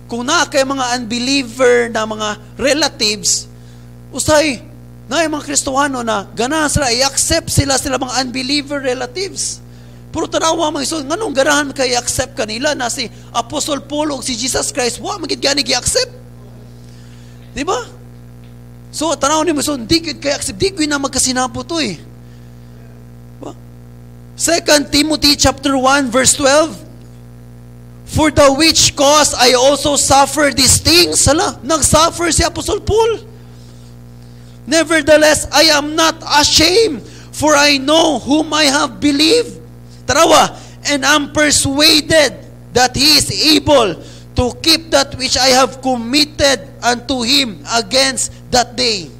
Kung naa kay mga unbeliever na mga relatives, usay na mga Kristohano na ganahan sila i-accept sila sila mga unbeliever relatives. Pero tanawa, mga igsoon, nganong ganahan kay i-accept kanila na si Apostle Paul o si Jesus Christ, wa man gid gani gi-accept? Di ba? So tanaw ni mo igsoon, di gid kay accept, di gyud na magkasinabot to eh. Ba? 2 Timothy chapter 1 verse 12. For the which cause I also suffer these things. Hala, nag-suffer si Apostle Paul. Nevertheless, I am not ashamed, for I know whom I have believed. Tanawa, and am persuaded that he is able to keep that which I have committed unto him against that day.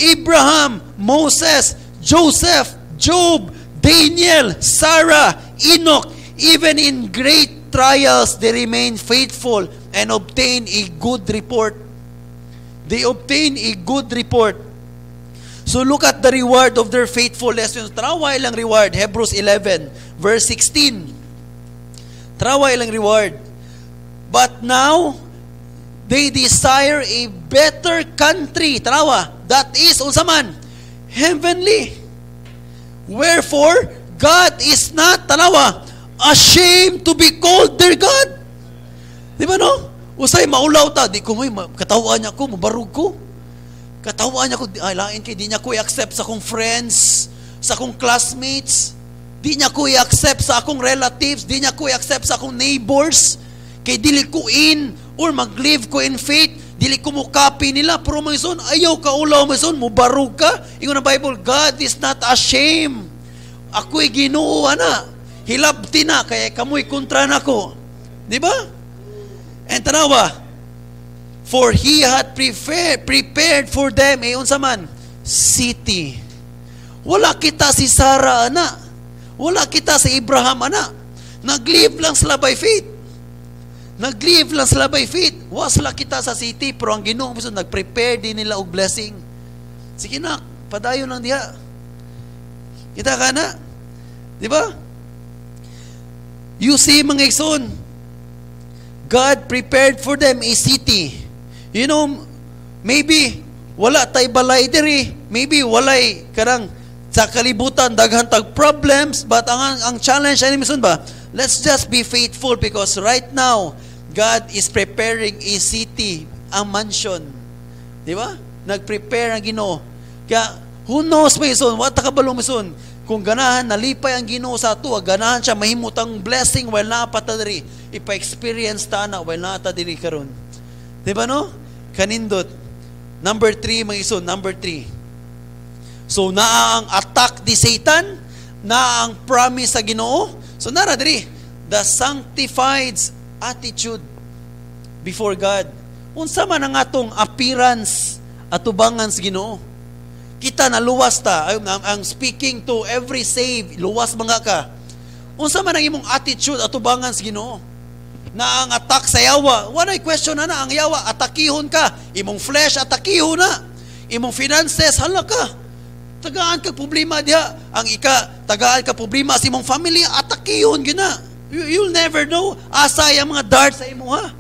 Abraham, Moses, Joseph, Job, Daniel, Sarah, Enoch, even in great trials, they remain faithful and obtain a good report. They obtain a good report. So look at the reward of their faithfulness. Yung tanawa ilang reward, Hebrews 11, verse 16. Tanawa ilang reward. But now, they desire a better country. Tanawa, that is, unsa man, heavenly. Wherefore, God is not, tanawa, ashamed to be called their God. Di ba, no? Usay maulaw ta, di ko may katawaan niya ko, mabarog ko. Katawaan niya ko, ay lain kay di niya ko i-accept sa akong friends, sa akong classmates, di niya ko i-accept sa akong relatives, di niya ko i-accept sa akong neighbors. Kay dili ko in or mag-live ko in faith, dili ko mo copy nila. Pero mga igsoon, ayaw ka ulaw, mga igsoon, mubarog ka. Ingon ang Bible, God is not ashamed. Ako'y Ginoo ana. Hilabti na kaya kamoy kontra nako. Di ba? And tanawa, for he had prepared for them eh, unsa man, city. Wala kita si Sarah ana. Wala kita si Abraham ana. Nag-live lang sila by faith. Nag-live lang sila by faith. Wa sila kita sa city, pero ang Ginoo mismo nag-prepare din nila og blessing. Sige na, padayon lang diha. Kita ka na? Di ba? You see, mga igsoon, God prepared for them a city. Maybe wala tay balay diri, maybe walay karang sa kalibutan daghan tag problems, but ang challenge ani mison ba? Let's just be faithful because right now God is preparing a city, a mansion. Di ba? Nag-prepare ang Ginoo. Kaya who knows, mga igsoon, wa ta kabalo, mga igsoon, kung ganahan nalipay ang Ginoo sa ato, ganahan siya mahimutang blessing while naa pa ta diri, ipa-experience ta na while naa ta diri karon. Di ba, no? Kanindot. Number 3, mga igsoon, number 3. So naa ang attack ni Satan, naa ang promise sa Ginoo. So nara diri, the sanctified attitude before God. Unsa man ang atong appearance atubangan sa Ginoo? Kita na luwas ta. I'm speaking to every saved, luwas mga ka. Unsa man ang imong attitude atubangan sa Ginoo? Na ang attack sa yawa, walay question na na, ang yawa atakihon ka, imong flesh atakihon na, imong finances, hala ka. Tagaan ka problema diha. Ang ika, tagaan ka problema sa imong family, atakihon gina. You'll never know. Asa ang mga darts sa imo ha.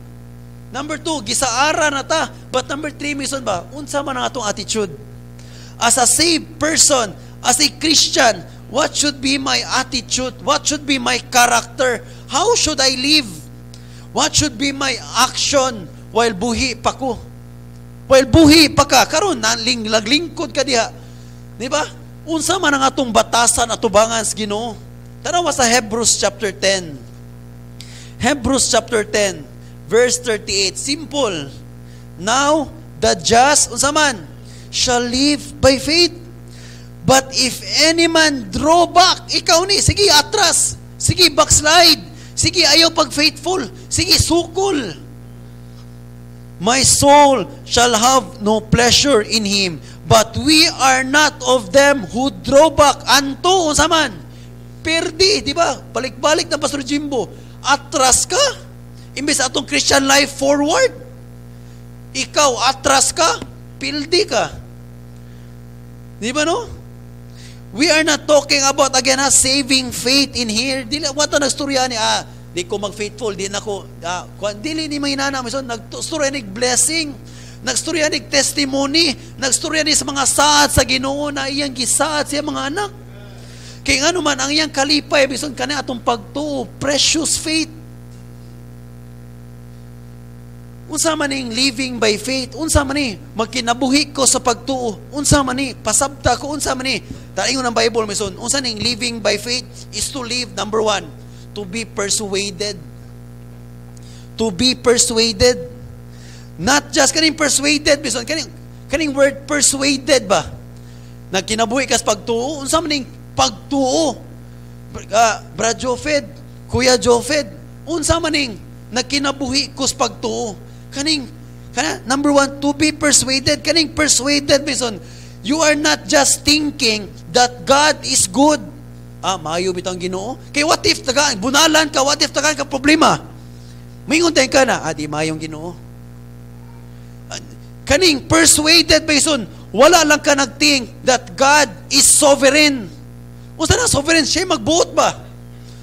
Number 2, gisaara na ta. But number 3, mison ba, unsa man ang atong attitude? As a saved person, as a Christian, what should be my attitude? What should be my character? How should I live? What should be my action while buhi pa ko? While buhi pa ka, karon naling laglingkod ka diha. Di ba? Unsa man ang atong batasan atubangan sa Ginoo? Tanawa sa Hebrews chapter 10. Hebrews chapter 10, verse 38. Simple. Now, the just, unsa man, shall live by faith. But if any man draw back, ikaw ni, sige, atras. Sige, backslide. Sige, ayaw pag faithful. Sige, sukol. My soul shall have no pleasure in him. But we are not of them who draw back unto, unsa man, perdi, di ba? Balik-balik na Pastor Jimbo. Atras ka. Imbes atong Christian life forward. Ikaw, atras ka, pildi ka. Di ba, no? We are not talking about, again, ha, saving faith in here. Dili, what na nagstorya ni, di ko mag-faithful, di na ko, dili ni mga inana, so, nagstorya ni blessing, nagstorya ni testimony, nagstorya ni sa mga saad sa Ginoo na iyang gisaad sa iyang mga anak. Kay ngano man, ang iyang kalipay, bison kani atong pagtuo, precious faith. Unsa man ning living by faith? Unsa man ni magkinabuhi ko sa pagtuo? Unsa man ni pasabta ko? Unsa man ni? Taingon ng Bible mison, unsa ning living by faith is to live, number 1, to be persuaded. To be persuaded. Not just kaning persuaded, bisan kaning word persuaded ba? Nagkinabuhi kas pagtuo, unsa man ning pagtuo? Brad Jofed, Kuya Jofed, unsa man ning nagkinabuhi kus pagtuo? Kaning kana, number one, to be persuaded. Kaning persuaded, bisan you are not just thinking that God is good. Ah, maayo bitang Ginoo. Kay what if tagaan bunalan ka, what if tagaan ka problema? Mingon ka na, ah, di maayong Ginoo. Kaning persuaded, bison, wala lang ka nagthink that God is sovereign. Unsa na sovereign? Siya magbuot ba?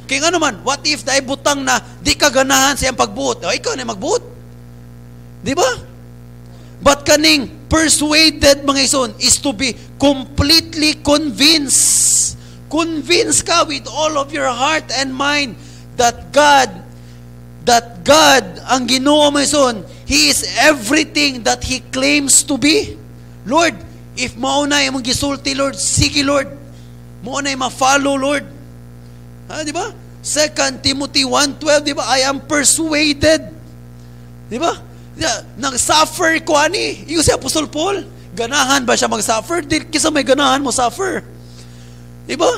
Kay nga naman, what if dahil butang na di ka ganahan sa iyang pagbuot? O, ikaw na magbuot. Di ba? But kaning persuaded, mga ison, is to be completely convinced. Convinced ka with all of your heart and mind that God, ang Ginoo, mga ison, He is everything that He claims to be. Lord, if mao na imong gisulti, Lord, sige, Lord. Mao na ma-follow, Lord. Ha, di ba? 2 Timothy 1:12, di ba? I am persuaded. Di ba? Nag-suffer ko ani. Yung si Apostol Paul, ganahan ba siya mag-suffer? Di, kisa may ganahan mo suffer. Di ba?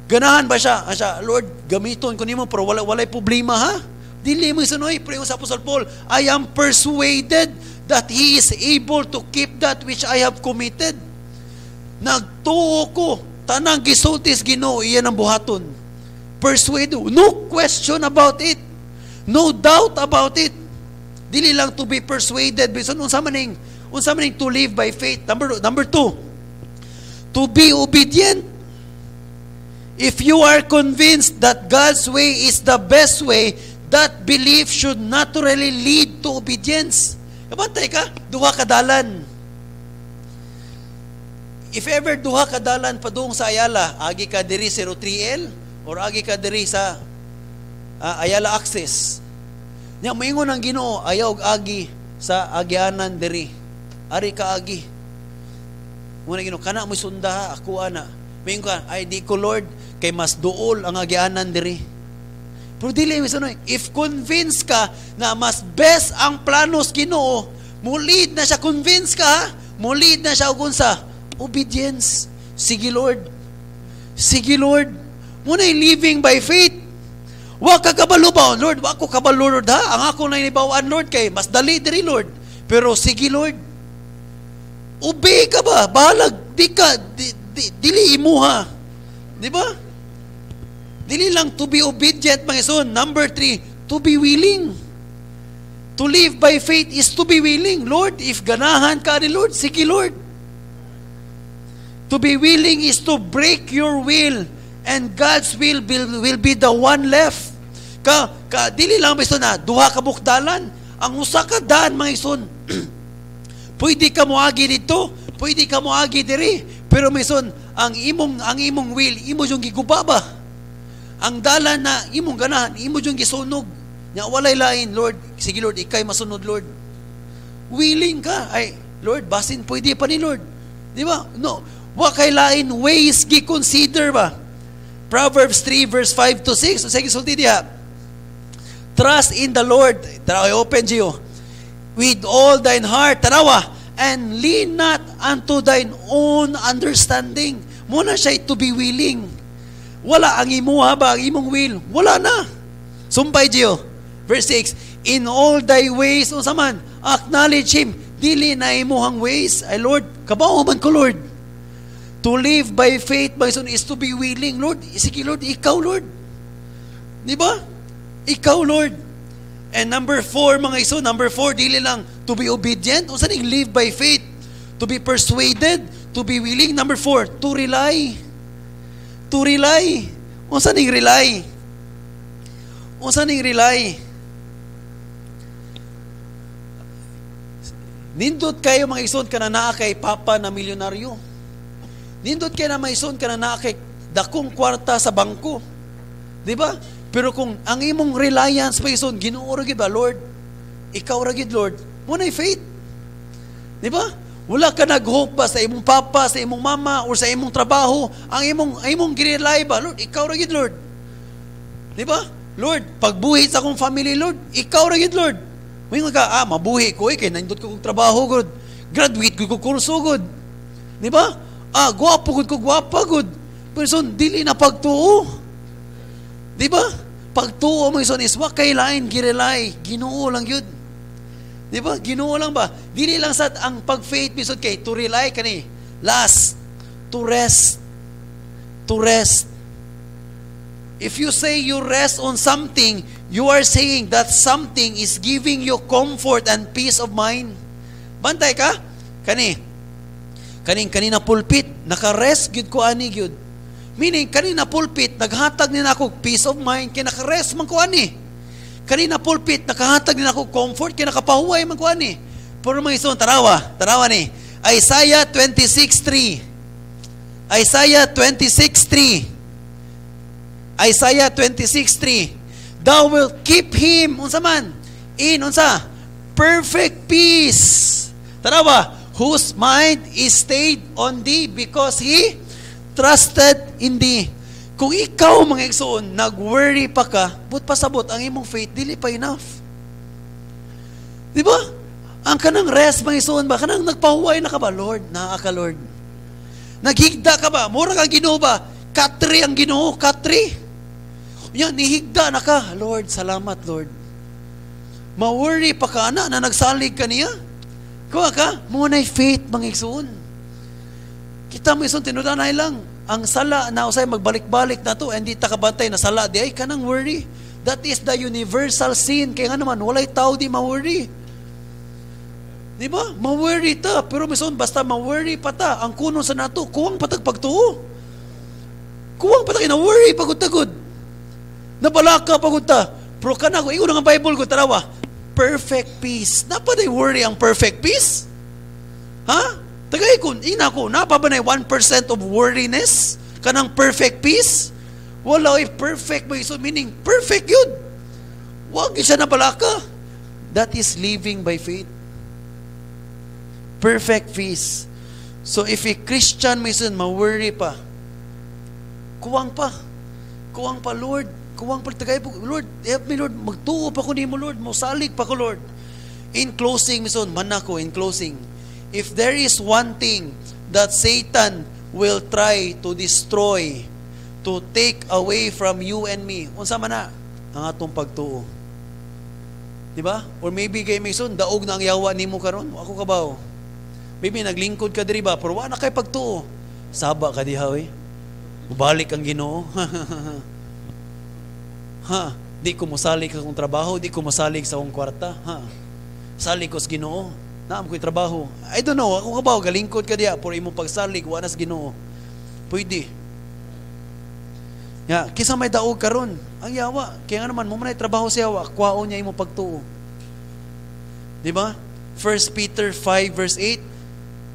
Ganahan ba siya? Ah, siya, "Lord, gamiton ko nimo pero wala walay problema ha." Dili mo isunoy, pero yung sa Apostol Paul, "I am persuaded that He is able to keep that which I have committed." Nagtuo ko, tanang gisultis Ginoo, iyan ang buhaton. Persuade, no question about it. No doubt about it. Dili lang to be persuaded bisan unsa man ning to live by faith. Number two, to be obedient. If you are convinced that God's way is the best way, that belief should naturally lead to obedience. Kabantay ka, duha ka dalan. If ever duha ka dalan padung sa Ayala, agi ka diri 03L or agi ka diri sa Ayala Access. Nya moingon ang Ginoo, "Ayaw og agi sa agianan diri. Ari ka agi." Muna Ginoo, "Kana mo sunda, ako ana." Moingon ka, "Ay, di ko, Lord, kay mas duol ang agianan diri." Pero dili mo sanoy, if convinced ka na mas best ang planos Ginoo, mulid na siya, convinced ka, ha? Mulid na siya og unsa? Obedience. Sige, Lord. Sige, Lord. Muna living by faith. Wa ka kabalo ba? "Lord, wa ko kabalo, Lord, ha. Ang ako na inibawaan, Lord, kay mas dali diri, Lord. Pero sige, Lord." Obey ka ba? Bahalag, di ka, dili imuha. Di ba? Dili lang to be obedient, mga ison. Number three, to be willing. To live by faith is to be willing. Lord, if ganahan ka ni Lord, sige, Lord. To be willing is to break your will and God's will be the one left. Ka dili lang ba na duha ka bukdalan. Ang usa ka daan, mga ison, pwede ka moagi dito, pwede ka moagi diri, pero mga ison, ang imong will imo yung giguba ba? Ang dalan na imong ganahan, imo yung gisunog. Nya walay lain, "Lord, sige, Lord, ikay masunod, Lord." Willing ka. "Ay, Lord, basin pwede pa ni, Lord." Di ba? No. Wa kay lain ways gi-consider ba? Proverbs 3 verse 5 to 6. So, sige, sulti diha. Trust in the Lord. Tara, open Gio. With all thine heart. Tanawa. And lean not unto thine own understanding. Muna siya to be willing. Wala ang imuha ba, ang imong will. Wala na. Sumpay, Gio. Verse 6, in all thy ways, unsa man, acknowledge Him. Dili na imuhang ways. Ay, Lord, kabaw man ko, Lord. To live by faith, my son, is to be willing. Lord, sige, Lord, ikaw, Lord. Di ba? Ikaw, Lord. And number four, mga iso, number four, dili lang to be obedient. Unsa ning live by faith? To be persuaded, to be willing. Number four, to rely. To rely. Unsa ning rely? Unsa ning rely? Nindot kayo, mga ison, ka na naa kay papa na milyonaryo. Nindot kayo na mga ison ka na naa kay dakong kwarta sa bangko. Di ba? Pero kung ang imong reliance pa ison, Ginoo ra gid ba, Lord? Ikaw ra gid, Lord. Mo na faith. Di ba? Wala ka nag-hope ba sa imong papa, sa imong mama, or sa imong trabaho. Ang imong girely ba, "Lord, ikaw ra gid, Lord." Di ba? Lord, pagbuhi sa akong family, Lord, ikaw ra gyud, Lord. Moingon ka, "Ah, mabuhi ko eh, kay nindot ko kog trabaho gud. Graduate ko kog kurso gud." Di ba? "Ah, gwapo gud ko, gwapa gud." Pero son, dili na pagtuo. Di ba? Pagtuo mo son is wa kay lain gi-rely, Ginoo lang gyud. Di ba? Ginoo lang ba? Dili lang sa ang pag-faith bisod kay to rely kani. Last, to rest. To rest. If you say you rest on something, you are saying that something is giving you comfort and peace of mind. Bantay ka? Kani. Kaning kanina pulpit, naka-rest gyud ko ani gyud. Meaning, kanina pulpit, naghatag ni nako peace of mind, kay naka-rest man ko ani. Kanina pulpit, nakahatag ni nako comfort, kay nakapahuway man ko ani. Pero mga igsoon, tarawa, tarawa ni. Isaiah 26:3. Isaiah 26:3. Isaiah 26:3. "Thou wilt keep him," unsa man? In, unsa? Perfect peace. Tarawa, "whose mind is stayed on thee because he trusted in thee." Kung ikaw, mga igsoon, nag-worry pa ka, but pasabot, ang imong faith, dili pa enough. Di ba? Ang kanang rest, mga igsoon ba? Kanang nagpahuway na ka ba? "Lord, naa ka, Lord." Naghigda ka ba? Mura kang Ginoo ba? Katri ang Ginoo, katri. Yan, nihigda na ka. "Lord, salamat, Lord." Ma-worry pa ka na na nagsalig ka niya. Kuha ka, mao na'y faith, mga igsoon. Kita mo igsoon, tinudanay lang. Ang sala na usay magbalik-balik na to, hindi ta kabantay na sala di ay kanang worry. That is the universal sin. Kaya nga naman, walay tao di ma-worry. Di ba? Ma-worry ta. Pero mison, basta ma-worry pa ta. Ang kuno sa nato, kuwang patag pagtuo. Kuwang patag na worry pagod-tagod. Nabalaka pagod ta. Pero kana ko, ingon ang Bible ko, tarawa, perfect peace. Napa na worry ang perfect peace? Ha? Tagay ko, ina ko, napa ba na 1% of worriness? Kanang perfect peace? Wala ay perfect ba, so meaning perfect yun. Wag siya nabalaka. That is living by faith. Perfect peace. So if a Christian may sin, ma-worry pa. Kuwang pa. Kuwang pa, Lord. Kuwang pa, tagay po. Lord, help me, Lord. Magtuo pa ko nimo, Lord. Mosalig pa ko, Lord. In closing, mison, man ako, in closing, if there is one thing that Satan will try to destroy, to take away from you and me, unsa man na? Ang atong pagtuo. Di ba? Or maybe kay Mason, daog na ang yawa nimo karon. Ako ka ba? Maybe naglingkod ka diri ba, pero wa na kay pagtuo. Saba ka diha oy. Mubalik ang Ginoo. Ha, di ko mosalig sa akong trabaho, di ko mosalig sa akong kwarta. Ha. Salig ko sa Ginoo. Naam ko'y trabaho. I don't know, ako ka ba, galingkod ka diya, por imong pagsalig, wa na sa Ginoo. Pwede. Ya, kisa may daog karon, ang yawa. Kaya nga naman, mo man trabaho sa yawa, kwaon niya imong pagtuo. Di ba? 1 Peter 5 verse 8,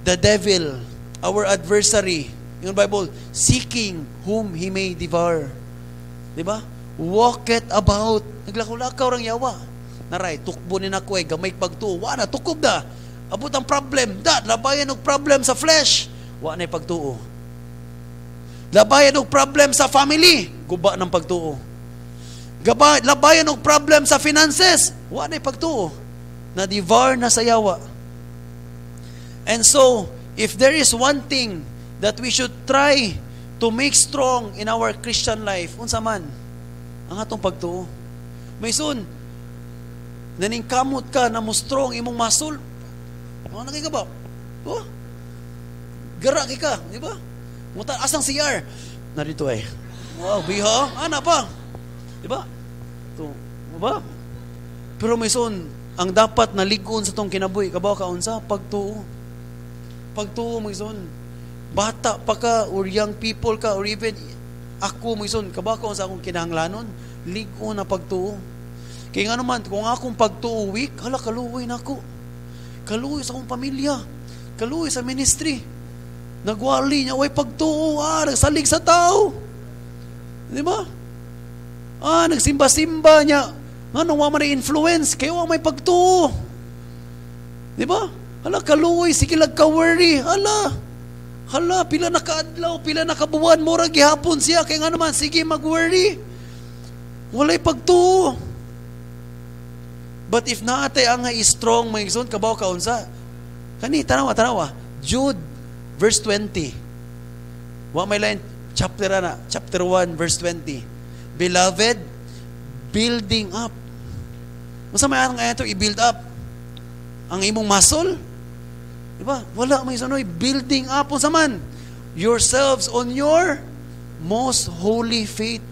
"The devil, our adversary," yung Bible, "seeking whom he may devour." Di ba? "Walketh about." Naglakaw-lakaw rang yawa. Naray, tukbo ni nako ay gamay pagtuo. Wa na, tukob na. Abot ang problem. Da, labayan og problem sa flesh. Wa na pagtuo. Labayan og problem sa family. Guba ng pagtuo. Gaba, labayan og problem sa finances. Wa na pagtuo. Na-devour na sa yawa. And so, if there is one thing that we should try to make strong in our Christian life, unsa man? Ang atong pagtuo. May sun, naningkamot ka na mo strong imong muscle. Ano ka ba? Oh? Gara ka, di ba? Muta asang CR? Narito ay. Wow, biha, ana pa. Di ba? To, ba? Pero may son, ang dapat naligon sa tong kinabuhi, kabaw ka unsa? Pagtuo. Pagtuo may son. Bata pa ka or young people ka or even ako may son, kabaw ka unsa akong kinahanglanon? Ligon na pagtuo. Kaya nga naman, kung akong pagtuo weak, hala, kaluoy na ako. Kaluoy sa akong pamilya. Kaluoy sa ministry. Nagwali niya, way pagtuo, ah, nagsalig sa tao. Di ba? Ah, nagsimba-simba niya. Nga nung man influence, kaya wa may pagtuo. Di ba? Hala, kaluoy, sige lang ka-worry. Hala, hala, pila na kaadlaw, pila na kabuwan, mura gihapon siya. Kaya nga naman, sige mag-worry. Walay pagtuo. But if naa tay angay strong, mga igsoon, kabaw ka unsa. Kani tanawa, tanawa. Jude verse 20. Wa may line chapter na, chapter 1 verse 20. Beloved, building up. Unsa may ang ato i-build up? Ang imong muscle? Di ba? Wala, may sanoy building up, unsa man? Yourselves on your most holy faith.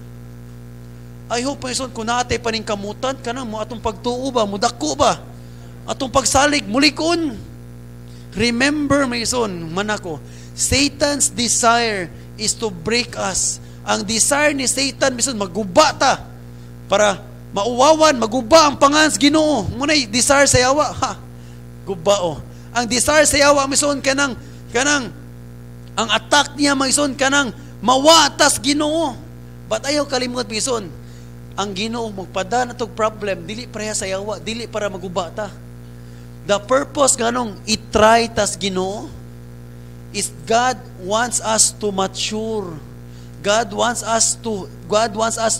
I hope, mga igsoon, kung naa tay paningkamutan, kanang mo atong pagtuo ba, mudako ba? Atong pagsalig, mulikon. Remember, mga igsoon, manako, Satan's desire is to break us. Ang desire ni Satan, bisan maguba ta para mauwawan, maguba ang pangalan sa Ginoo. Muna'y desire sa yawa. Ha, guba oh. Ang desire sa yawa, mga igsoon, kanang, ang attack niya, mga igsoon, kanang mawatas Ginoo. But ayaw kalimot, mga igsoon, ang Ginoo magpada na tog problem dili pareha sa yawa, dili para maguba ta. The purpose ganong i-try tas Ginoo is God wants us to mature. God wants us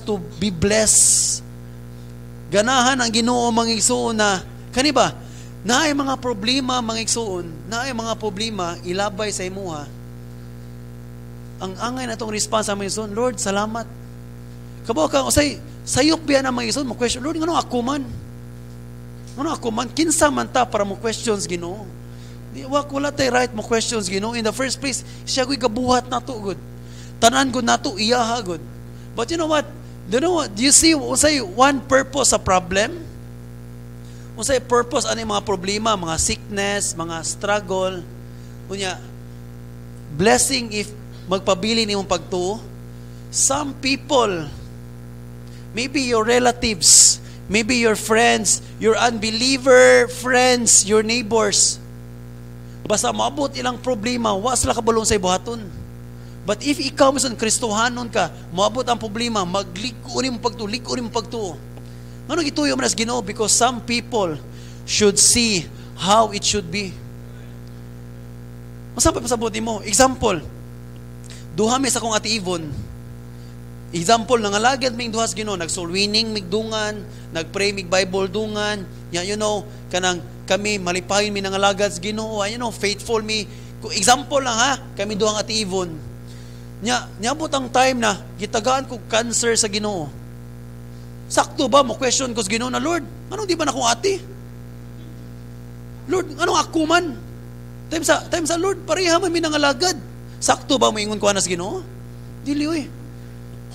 to be blessed. Ganahan ang Ginoo, mga igsoon, na kani ba? Naay mga problema, mga igsoon, naay mga problema ilabay sa imuha. Ang angay na tong response sa mga igsoon, "Lord, salamat." Kabaw ka usay sayop biya na, mga igsoon, mo question, "Lord, ngano ako man? Ngano ako man? Kinsa man ta para mo questions Ginoo?" Di wa, wala tay right mo questions Ginoo. In the first place, siya ko'y gabuhat nato gud. Tanan gud nato iyaha gud. But you know what? Do you know what? Do you see unsay one purpose sa problem? Unsay purpose ani mga problema, mga sickness, mga struggle? Unya, blessing if magpabili nimong pagtuo. Some people, maybe your relatives, maybe your friends, your unbeliever friends, your neighbors, basta maabot ilang problema, wa sila kabalong sa buhaton. But if ikaw misan Kristohanon ka, moabot ang problema, magliko nimo pagtuo, liko nimo pagtuo. Ngano gituyo man sa Ginoo? Because some people should see how it should be. Unsa pa pasabot nimo? Example, duha mi sa akong ate Ivon. Example, nangalagad mig duha sa Ginoo, nag-soul winning mig dungan, nagpray mig Bible dungan, ya, kanang kami malipayon mi nangalagad sa Ginoo, faithful mi. Example lang ha, kami duhang ate Ivon. Nya, niabot ang time na gitagaan ko cancer sa Ginoo. Sakto ba mo question ko sa Ginoo na, "Lord, anong di ba na akong ate? Lord, anong ako man?" Time sa Lord, pareha man mi nangalagad. Sakto ba moingon ko ana sa Ginoo? Dili oy.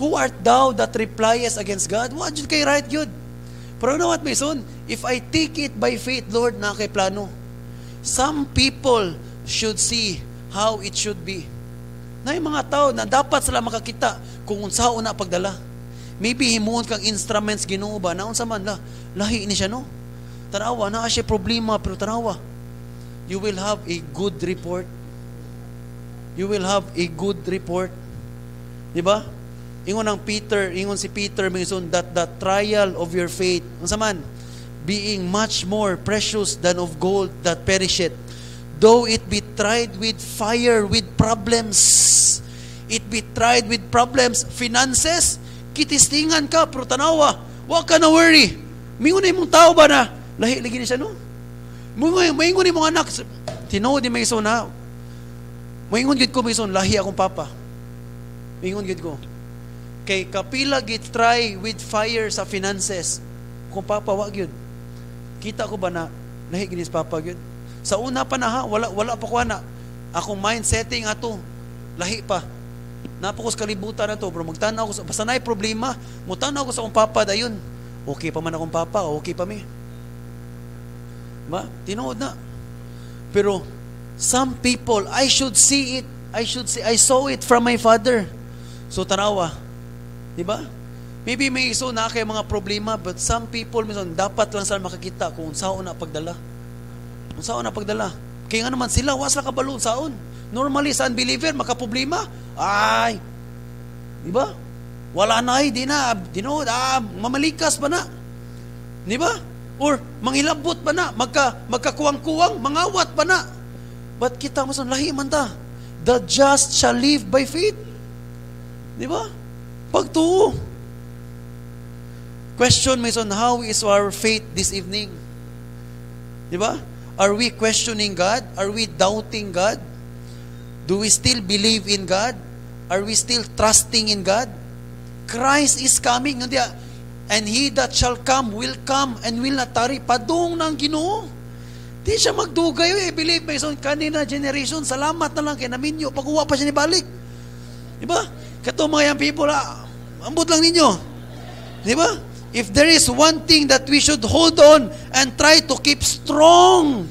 Who art thou that repliest against God? Wa jud kay right gyud. Pero you know what, my son? If I take it by faith, Lord, naa kay plano. Some people should see how it should be. Na yung mga tao na dapat sila makakita kung unsaon na pagdala. Maybe himuon kang instruments Ginoo ba na unsa man la lahi ni siya, no. Tanawa naa siya problema, pero tanawa. You will have a good report. You will have a good report. Di ba? Ingon ang Peter, ingon si Peter, mga igsoon, that the trial of your faith, unsa man, being much more precious than of gold that perisheth, though it be tried with fire, with problems. It be tried with problems, finances, kitistingan ka, pero tanawa, wa ka na worry. Mingon na imong tao ba na, lahi lagi ni siya, no? Maingon imong anak, tinuod ni may na, maingon gid ko, may lahi akong papa. Maingon gid ko. Kay kapila git try with fire sa finances. Kung papa wa gyud. Kita ko ba na lahi gid papa gyud. Sa una pa na ha, wala wala pa ko na. Akong mind setting ato lahi pa. Naa pa ko sa kalibutan na to, pero magtanaw ko sa, basta naay problema, mutanaw ko sa akong papa dayon. Okay pa man akong papa, okay pa mi. Ba? Tinuod na. Pero some people, I should see it. I should see, I saw it from my father. So tanawa, di ba? Maybe may iso na kay mga problema, but some people minsan dapat lang sila makakita kung saon na pagdala. Kung saon na pagdala. Kaya nga naman sila, wa sila kabalo saon. Normally sa unbeliever, makaproblema. Ay, di ba? Wala na ay, di na, tinuod, mamalikas pa na. Di ba? Or manghilabot pa na, magkakuwang-kuwang, mangawat pa na. But kita mo sa lahi man ta. The just shall live by faith. Di ba? Pagtuo. Question, my son, how is our faith this evening? Di ba? Are we questioning God? Are we doubting God? Do we still believe in God? Are we still trusting in God? Christ is coming. And he that shall come will come and will not tarry. Padung ng Ginoo. Di siya magdugay. Eh. Believe my son, kanina generation, salamat na lang kay naminyo. Pag-uwa pa siya ni balik. Di ba? Kato mga young people, ah, ambot lang ninyo. Di ba? If there is one thing that we should hold on and try to keep strong,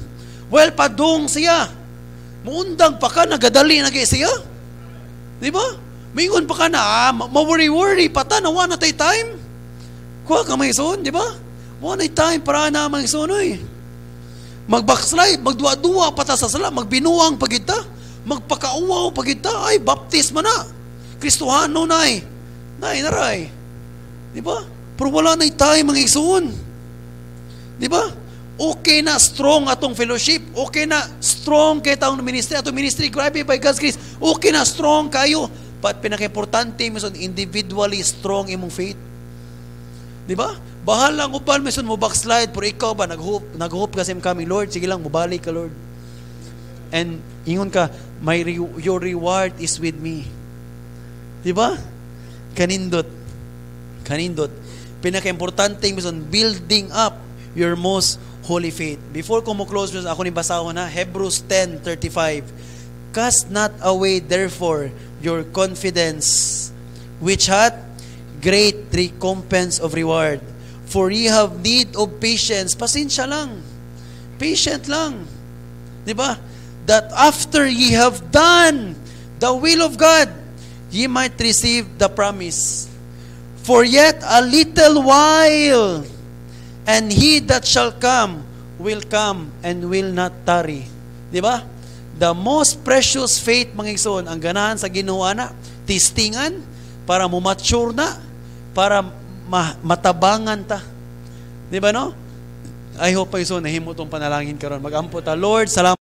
well, padung siya. Muundang pa ka, nagadali na siya. Di ba? Mingon pa ka na, ah, ma-worry-worry, pata, na na tay time. Kuha ka may son, di ba? Wa na time para na mga son, oy. Mag-backslide, magduwa-duwa pa ta sa sala, magbinuang pagita, magpakauwaw pagita, ay, baptist man na. Kristohano na ay. Nay, naray. Di ba? Pero wala na time mga igsoon. Di ba? Okay na strong atong fellowship. Okay na strong kay taong ministry. Atong ministry, grabe by God's grace. Okay na strong kayo. But pinaka-importante, mison, individually strong imong faith. Di ba? Bahala ang uban, mison mo backslide, pero ikaw ba, nag-hope ka sa imong coming, Lord, sige lang, mubalik ka, Lord. And ingon ka, your reward is with me. Di ba? Kanindot. Kanindot. Pinaka-importante, mison, building up your most holy faith. Before ko mo close, ako ni basahon na, Hebrews 10:35. "Cast not away therefore your confidence, which hath great recompense of reward. For ye have need of patience." Pasensya lang. Patient lang. Di ba? "That after ye have done the will of God, ye might receive the promise. For yet a little while, and he that shall come will come and will not tarry." Di ba? The most precious faith, mga igsoon, ang ganahan sa Ginoo na, testingan, para mo-mature na, para matabangan ta. Di ba no? I hope, igsoon, nahimo tong panalangin karon. Magampo ta. Lord, salamat.